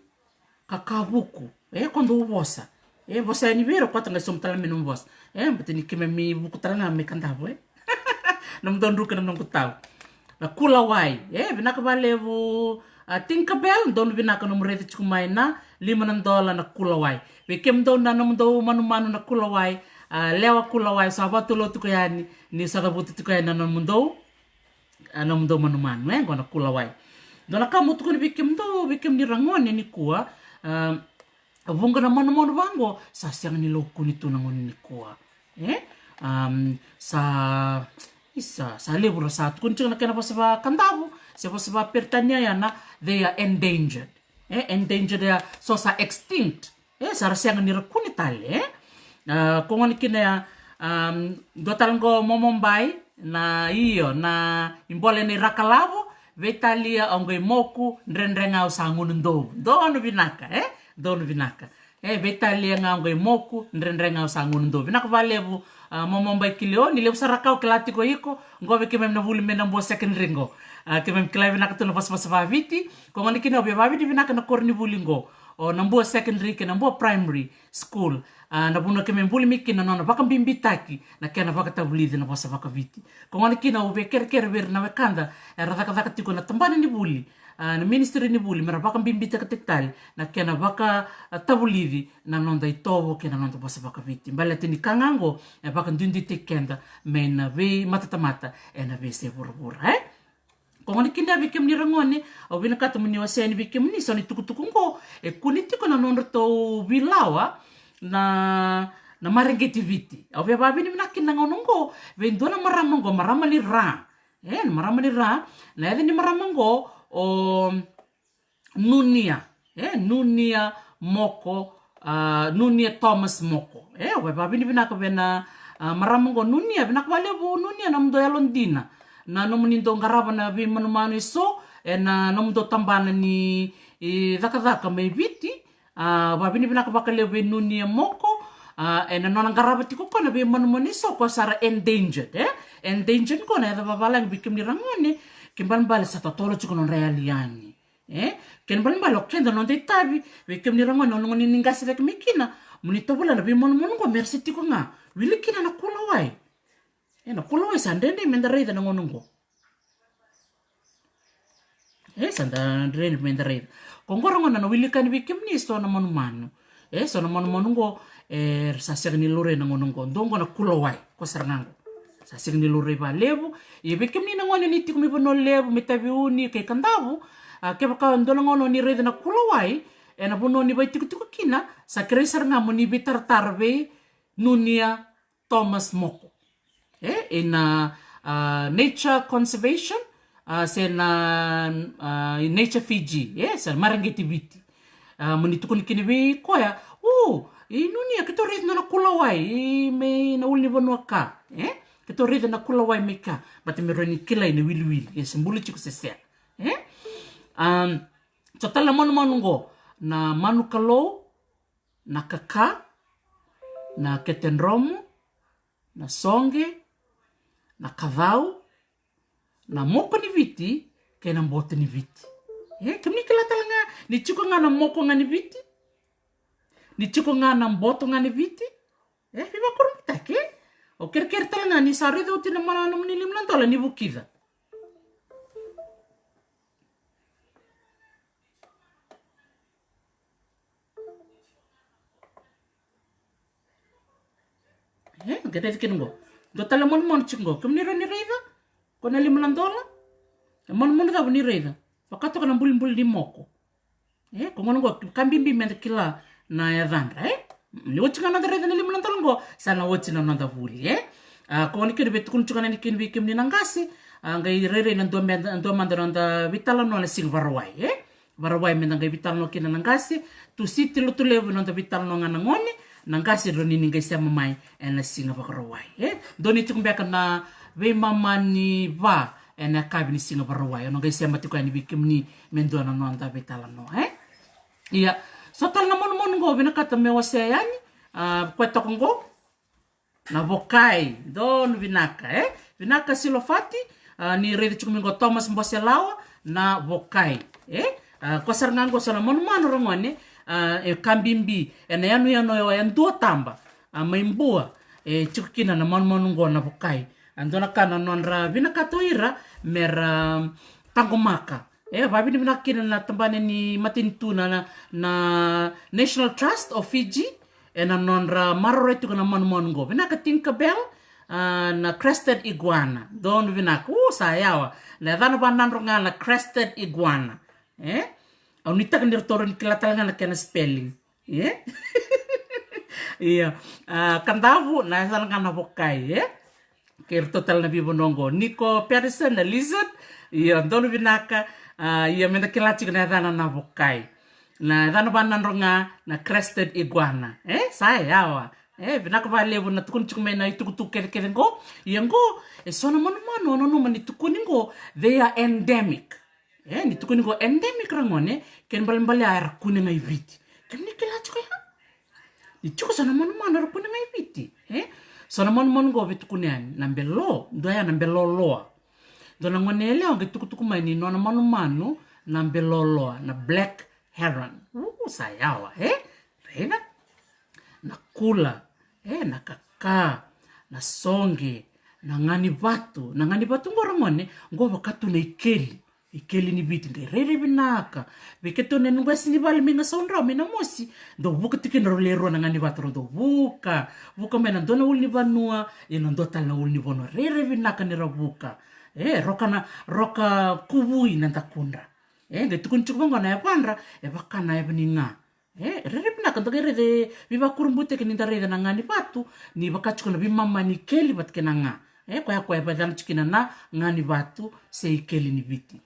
kaka vuku. E, ko dou vosa. E, vosa yani vei ira, ko ta qai sauma tale mai nomu vosa. E, baleta ni keimami vuku tale ga mai Kadavu, e? Nomudou druka na noqu tau. Na kulawai. E, vinaka vakalevu, a, Tinkerbell, donu vinaka nomu raica tiko mai na lima na dola na kulawai. Vei kemudou na nomudou manumanu na kulawai, a, lewa kulawai, sa vakatulewa tiko yani, ni sa cavuta tiko yani na nomudou, a, nomudou manumanu, e, qo na kulawai. Dua na ka meu tukuna vei kemudou, vei kemuni ragone nikua, a, vuqa na manumanu vaqo, sa sega ni laukuni tu na gauna nikua. E? Am, sa, isa, sa levu ra sa tukuni tiko na kena vosa vaKadavu, se vosa vaPeritania ya na, they are endangered. E, endangered ya, so sa extinct. E, sa ra sega ni ra kune tale, e? A, ko gona kina ya, am, dua tale qo Momobai, na io, na ibole nei Rakalavo, veitalia au qai moku, dredre ga au sa gunu dovu. Donu vinaka, e? Donu vinaka. E, veitalia ga au qai moku, dredre ga au sa gunu dovu. Vinaka vakalevu, a, Momobai Kilioni, levu sara ka au kila tiko iko, qo vei keimami na vuli mai Nabua Secondary qo. A, keimami kila vinaka tu na vosavosa vaViti, ko gona kina au via vavinavinaka na koronivuli qo. O Nabua Secondary kei Nabua Primary School. A, na vanua keimami vuli mai kina na nona vakabibitaki na kena vakatavulici na vosa vakaViti. Ko gona kina au via kerekere vei ira na wekada era cakacaka tiko na tabana ni vuli, a, na ministry ni vuli, me ra vakabibitaka tale na kena vakatavulici na noda itovo kei na noda vosa vakaViti. Baleta ni ka ga qo e vakaduiduitaki keda mai na veimatatamata ena veiyasai vuravura, e? Ko gona kina vei kemuni ragone, au vinakata mo ni wasea yani vei kemuni so na itukutuku qo, e kune tiko na nodratou veilawa na, na mareqeti Viti. Au via vavinavinaka kina na gauna qo vei dua na marama qo, marama ni Ra. E, na marama ni Ra, na yaca ni marama qo o Nunia. E, Nunia Moko, a, Nunia Thomas Moko. E, au via vavinavinaka vei na, a, marama qo Nunia, vinaka vakalevu Nunia na nomudou yalodina. Na nomuni dau qarava na veimanumanu eso, ena nomudou tabana ni, e, cakacaka mai Viti, a, vavinavinaka vakalevu vei Nunia Moko, a, ena nona qarava tiko koya na veimanumanu eso, koya sa ra endangered, e? Endangered qo na yaca vavalagi vei kemuni ragone, kena ibalebale sa totolo tiko na nodra yali yani. E? Kena ibalebale o keda na noda itavi, vei kemuni ragone, o na gone ni qase cake mai kina, mo ni tovolea na veimanumanu qo me ra se tiko ga. Wili kina na kulawai. E, na kulawai sa dredre meda raica na gauna qo. E, sa da dredre meda raica. Ko qo ra gona na wilika yani vei kemuni eso na manumanu. E, so na manumanu qo, e, sa sega ni laurai na gauna qo. Dua qo na kulawai, ko sara ga qo. Sa sega ni laurai vakalevu. Ia vei kemuni na gone ni tiko mai Vanua Levu, mai Taveuni kei Kadavu, a, kevaka dua na gauna ni raica na kulawai ena vanua ni vaitikotiko kina, sa kerei sara ga mo ni veitaratara vei Nunia Thomas Moko. E, ena, a, Nature Conservation, a, se na, a, Nature Fiji, e, se na Mareqeti Viti. A, mo ni tukuni kina vei koya, o, i Nunia, keitou raica na kulawai, i, mai na ulunivanua ka, e? Keitou raica na kulawai mai ka, baleta me rawa ni kilai na wiliwili, e se buli tiko se sega, e? Am, so tale na manumanu qo, na manu kalou, na kaka, na ketedromo, na soqe, na kacau, na moko ni Viti, kei na boto ni Viti. E, kemuni kila tale ga, ni tiko ga na moko ga ni Viti, ni tiko ga na boto ga ni Viti. E, veivakurabuitaki, e? Au kerekere tale ga, ni sa raica oti na mana, nomuni lima na dola, ni vukica. E, qai raica kina qo. Dua tale manumanu tiko qo. Kemuni rawa ni raica? Ko na lima na dola. E manumanu cava ni raica? Vakatoka na bulibuli ni moko. E, ko gona qo, ka bibi meda kila na yacadra, e? Ni oti ga noda raica na lima na dola qo, sa na oti na noda vuli, e? A, ko gona kina vei tukuni tiko ga na nikini vei kemuni na qase, a, qai rairai na dua meda, dua mada noda veitalanoa na siga Vakarauwai, e? Vakarauwai meda qai veitalanoa kina na qase, Tusiti, Lotulevu, noda veitalanoa ga na gone, na qase drau ni ni qai sema mai ena siga Vakarauwai, e? Dua ni tiko beka na veimama ni va ena yakavi ni siga Vakarauwai, au na qai sema tiko yani vei kemuni me dua na noda veitalanoa, e? Ia, so tale na manumanu qo vinakata me wasea yani, a, koya toka qo, na vokai, donu vinaka, e? Vinaka Silofati, a, ni raica tiko mai qo Thomas Boselawa, na vokai, e? A, ko sara ga qo so na manumanu ra gone, a, e ka bibi, ena yanuyanu e dua taba, a, mai Bua, e tiko kina na manumanu qo na vokai. A, dua na ka na nodra vinakata o ira, mera taqomaka. E, vakavinavinaka kina na tabana ni matanitu na, na, na National Trust of Fiji, ena nodra maroroya tiko na manumanu qo. Vinaka Tinkerbell, a, na crested iguana. Donu vinaka. U, sa yawa. Na yacana vaNadroga na crested iguana. E? Au nuitaka ni ratou rawa ni kila tale ga na kena spelling. E? Ia. A, Kadavu, na yacana ga na vokai, e? Kei ratou tale na veivanua qo. Nico Patterson, na lizard. Ia, donu vinaka. A, ia, meda kila tiko na yacana na vokai. Na yacana vaNadroga na crested iguana. E, sa yawa. E, vinaka vakalevu na tukuni tiko mai na itukutuku kecekece qo. Ia qo, e so na manumanu, au nanuma ni tukuni qo, they are endemic. E, ni tukuni qo endemic ra gone, kena ibalebale era kune ga i Viti. Kemuni kila tiko ya? Ni tiko so na manumanu era kune ga i Viti, e? So na manumanu qo veitukuni yani, na belo, dua ya na beloloa. Dua na gone yalewa qai tukutuku mai ni nona manumanu na beloloa, na black heron. U, sa yawa, e? Raica? Na kula, e, na kaka, na soqe, na ganivatu, na ganivatu qo ra gone, qo vaka tu na ikeli. Ikeli ni Viti, qai rairai vinaka. Vei keitou na noqu yasa ni vale mai Gasaudrau, mai Namosi. Dau vuka tiko kina rau lewe rua na ganivatu, rau dau vuka. Vuka mai na dua na ulunivanua, ia na dua tale na ulunivanua. Rairai vinaka ni ra vuka. E, roka na, roka kuvui na dakudra. E, qai tukuni tiko vaqo na yavadra, e vaka na yava ni ga. E, rairai vinaka, da qai raica, veivakurabuitaki ni da raica na ganivatu, ni vaka tiko na veimama ni keli vata kei na ga. E, koya, koya e vakayacana tiko kina na ganivatu se ikeli ni Viti.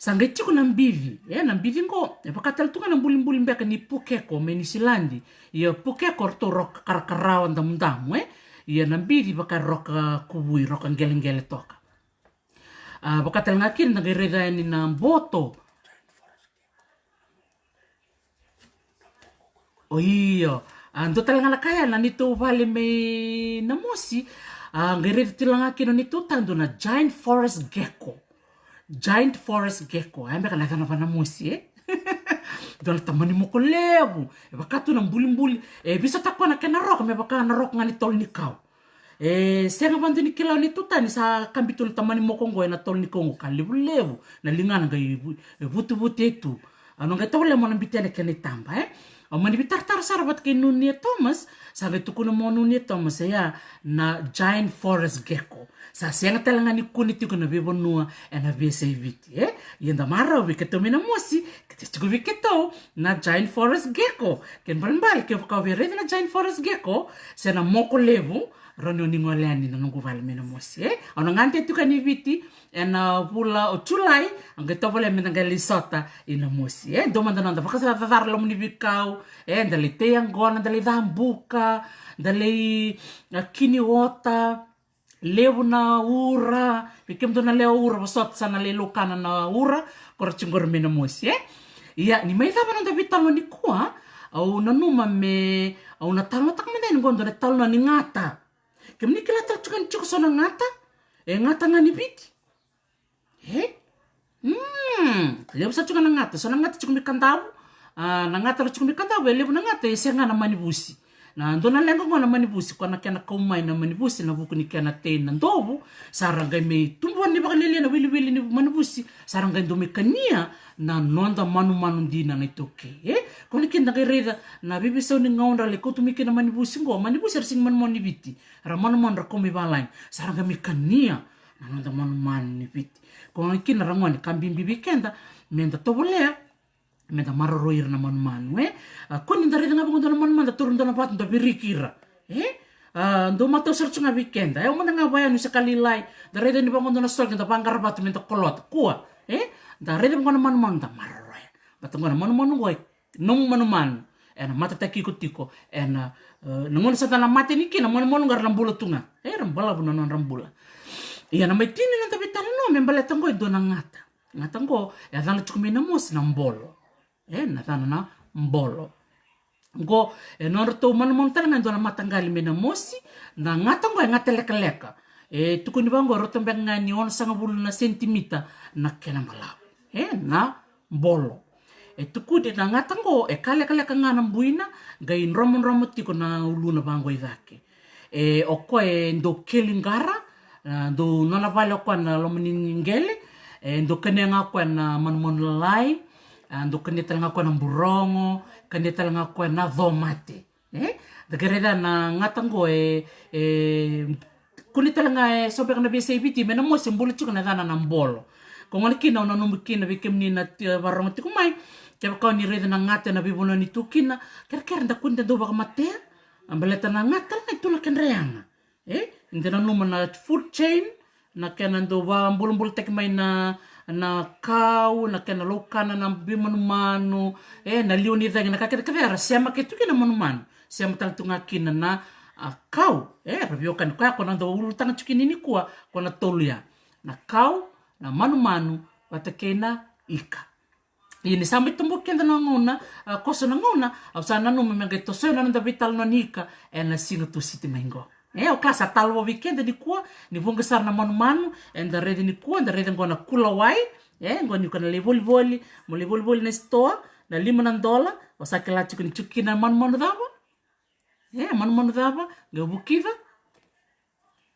Sa qai tiko na bici, e, na bici qo, e vaka tale tu ga na bulibuli beka ni pukeko mai Niusiladi. Ia pukeko ratou roka karakarawa damudamu, e. Ia na bici vaka roka kuvui, roka qeleqele toka. A, vaka tale ga kina da qai raica yani na boto. O io. A, dua tale ga na ka ya na neitou vale mai Namosi. A, qai raica tale ga kina o neitou tadu na giant forest gecko. Giant forest gecko. A, beka na yacana vaNamosi, e? Dua na tamani moko levu. E vaka tu na bulibuli. E visota koya na kena roka, me vaka na roka ga ni tolo ni kau. E sega vakadua ni kila o neitou tani sa kabi tu na tamani moko qo ena tolo ni kau qo, ka levulevu na ligana, qai vu-, e vutivuti e tu. Au na qai tovolea mo na biuta na kena itaba, e? Au mani veitaratara sara vata kei Nunia Thomas, sa qai tukuna mai o Nunia Thomas, e ya na giant forest gecko. Sa sega tale ga ni kune tiko na veivanua ena veiyasai Viti, e? Ia da marau vei keitou mai Namosi, ke tiko vei keitou na giant forest gecko. Kena ibalebale, kevaka o via raica na giant forest gecko, se na moko levu, rawa ni o ni gole yani na noqu vale mai Namosi, e? Au na gade tiko yani Viti, ena vula o Julai, au qai tovolea meda qai lai sota i Namosi, e? Dua mada na noda vakacacatara loma ni veikau, e? Da lai tei yaqona, da lai cabuka, da lai, a, kini ota, levu na ura, vei kemudou na lewa ura, vosota sa na lai laukana na ura, ko ra tiko qori mai Namosi, e? Ia, ni mai cava na noda veitalanoa nikua, au nanuma me, au na talanoataka mada yani qo dua na italanoa ni gata. Kemuni kila tale tiko ni tiko so na gata, e gata ga ni Viti. E? Hmm, levu sa tiko na gata, so na gata tiko mai Kadavu. A, na gata ra tiko mai Kadavu, e levu na gata, e sega na manivusi. Na dua na leqa qo na manivusi, ko na kena kau mai na manivusi, na vuku ni kena tei na dovu, sa ra qai mai tubu ni vakalialia na wiliwili ni manivusi, sa ra qai dau mai kania na noda manumanu dina na iTaukei, e? Ko na kina da qai raica na veiveisau ni gauna ra lai kauta mai kina manivusi qo, manivusi era sega ni manumanu ni Viti, ra manumanu ra kau mai valagi, sa ra qai mai kania na noda manumanu ni Viti. Ko na kina ra gone ka bibi vei keda, meda tovolea, meda maroroi ira na manumanu, e? A, ko ni da raica ga vaqo dua na manumanu, da taura dua na vatu, da viriki ira, e? A, dau matau sara tu ga vei keda, e, au mada ga vaya nu se ka lailai, da raica ni vaqo dua na soke, da vaqara vatu meda kolota, kua, e? Da raica vaqo na manumanu, da maroroya. Vata qo na manumanu qo, e nomu manumanu, ena matataki iko tiko, ena, e, na gauna sa da na mate ni kina, manumanu qo era na bula tu ga, era balavu na nodra bula. Ia na mai tini na noda veitalanoa me baleta qo e dua na gata. Gata qo, e yacana tiko mai Namosi na bolo. E, na yacana na bolo. Qo, e nodratou manumanu tale ga e dua na mataqali mai Namosi, na gata qo e gata lekaleka. E tukuni vaqo, e rauta beka ga ni onosagavulu na sentimita na kena balavu. E, na bolo. E tukuni na gata qo, e ka lekaleka ga na buina, qai dromodromo tiko na uluna vaqo i cake. E, o koya e dau keli qara, a, dau nona vale o koya na loma ni qele, e dau kania ga o koya na manumanu lalai, a, dau kania tale ga o koya na burogo, kania tale ga o koya na comate. E? Da qai raica na gata qo e, e, kune tale ga e so beka na veiyasai Viti, mai Namosi e bula tiko na yacana na bolo. Ko gona kina au nanuma kina vei kemuni na ti-, vakarorogo tiko mai, kevaka o ni raica na gata ena veivanua ni tu kina, kerekere da kua ni da dau vakamatea, a, baleta na gata tale ga e tu na kedra yaga. E? Da nanuma na food chain, na kena dau vakabulabulataki mai na, na kau, na kena laukana na veimanumanu, e, na liwa ni cagi, na ka kece kece era sema ke tu kina na manumanu. Sema tale tu ga kina na, a, kau, e, ra veiwekani koya ko na dau ulutaga tu kina nikua, ko na tolu ya. Na kau, na manumanu, vata kei na ika. Ia ni sa mai tobo keda na gauna, a, koso na gauna, au sa nanuma me qai tosoya na noda veitalanoa ni ika ena siga Tusiti mai qo. E, au kila sa talavo vei keda nikua, ni vuqa sara na manumanu eda raica nikua, da raica qo na kulawai. E, qo ni ko na lai volivoli, mo lai volivoli na sitoa, na lima na dola, au sa kila tiko ni tiko kina na manumanu cava. E, manumanu cava, qai vukica.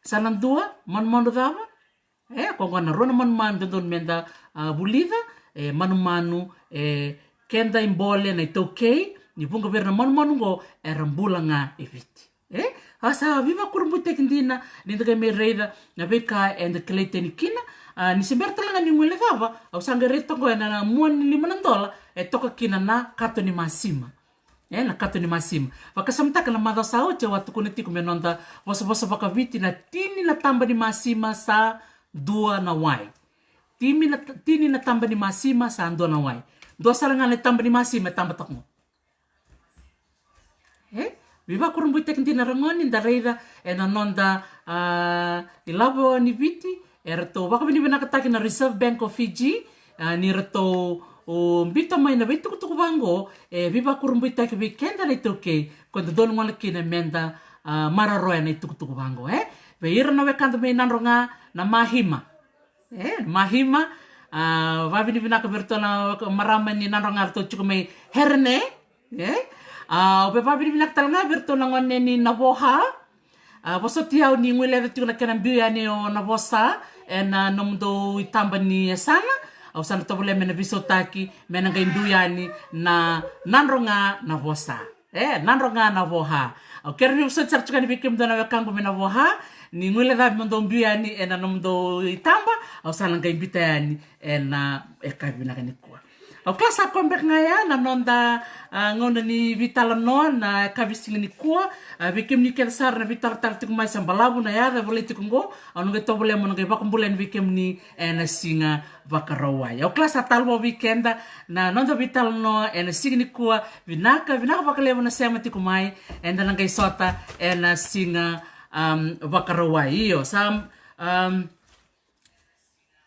Sa na dua, manumanu cava? E, ko qo na rua na manumanu dodonu meda, a, vulica, e, manumanu, e, keda i bole na iTaukei, ni vuqa vei ira na manumanu qo, era bula ga e Viti. E, a sa veivakurabuitaki dina, ni da qai mai raica na veika eda kilai tani kina, a, ni se bera tale ga ni guilecava, au sa qai raica toka qo ena, na mua ni lima na dola, e toka kina na kato ni masima. E, na kato ni masima. Vakasamataka na macawa sa oti au a tukuna tiko me noda vosavosa vakaviti na tini na taba ni masima sa dua na wai. Tini na, tini na taba ni masima sa dua na wai. Dua sara ga na taba ni masima e taba toka qo. E? Veivakurabuitaki dina ragone, da raica ena noda, a, ilavo ni Viti, eratou vakavinavinakataki na Reserve Bank of Fiji, a, ni ratou, o, biuta mai na veitukutuku vaqo, e veivakurabuitaki vei keda na iTaukei, ko dodonu gona kina meda, a, maroroya na itukutuku vaqo, e? Vei ira na wekada mai Nadroga, na Mahima. E, Mahima, a, vakavinavinaka vei iratou na marama ni Nadroga, ratou tiko mai Herene, e? A, au via vakavinavinaka tale ga vei iratou na gone ni Navoha. A, vosoti au ni guileca tiko na kena biu yani o Navosa ena nomudou itaba ni yasana. Au sa na tovolea me na veisautaki, me na qai dua yani na nadro ga na vosa. E, nadro ga na voha. Au kere ni vosoti sara tiko yani vei kemudou na wekaqu me na voha, ni guilecavi mo dou biu yani ena nomudou itaba, au sa na qai biuta yani ena, e, yakavi vinaka nikua. Au kila sa koya beka ga ya na noda, a, gauna ni veitalanoa na yakavi siga nikua, a, vei kemuni kece sara na veitalatala tiko mai sa balavu na yaca e volai tiko qo, au na qai tovolea mo na qai vakabula yani vei kemuni ena siga Vakarauwai. Au kila sa talavo vei keda na noda veitalanoa ena siga nikua, vinaka, vinaka vakalevu na sema tiko mai, eda na qai sota ena siga, am, Vakarauwai. Io, sa, am,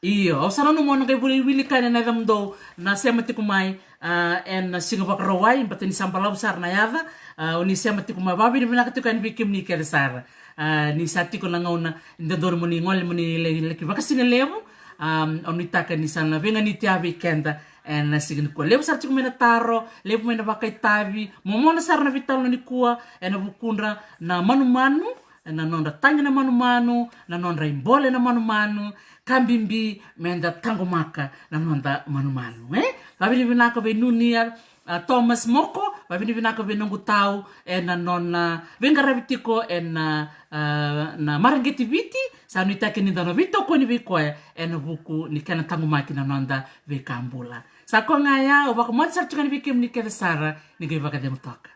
io, au sa nanuma au na qai vuli, wilika yani na yacamudou na sema tiko mai, a, ena siga Vakarauwai, baleta ni sa balavu sara na yaca, a, o ni sema tiko mai, vakavinavinaka tiko yani vei kemuni kece sara. A, ni sa tiko na gauna ni dodonu mo ni gole mo ni le-, laki vakasigalevu, am, au nuitaka ni sa na veiganiti ya vei keda ena siga nikua. Levu sara tiko mai na taro, levu mai na vakaitavi, momona sara na veitalanoa nikua ena vukudra na manumanu, ena nodra tagi na manumanu, na nodra ibole na manumanu, ka bibi meda taqomaka na noda manumanu, e? Vakavinavinaka vei Nunia, a, Thomas Moko, vakavinavinaka vei noqu tau ena nona veiqaravi tiko ena, a, na Mareqeti Viti, sa nuitaki ni da na veitokoni vei koya ena vuku ni kena taqomaki na noda veika bula. Sa koya ga ya, au vakamoce sara tiko yani vei kemuni kece sara, ni qai vakacegu toka.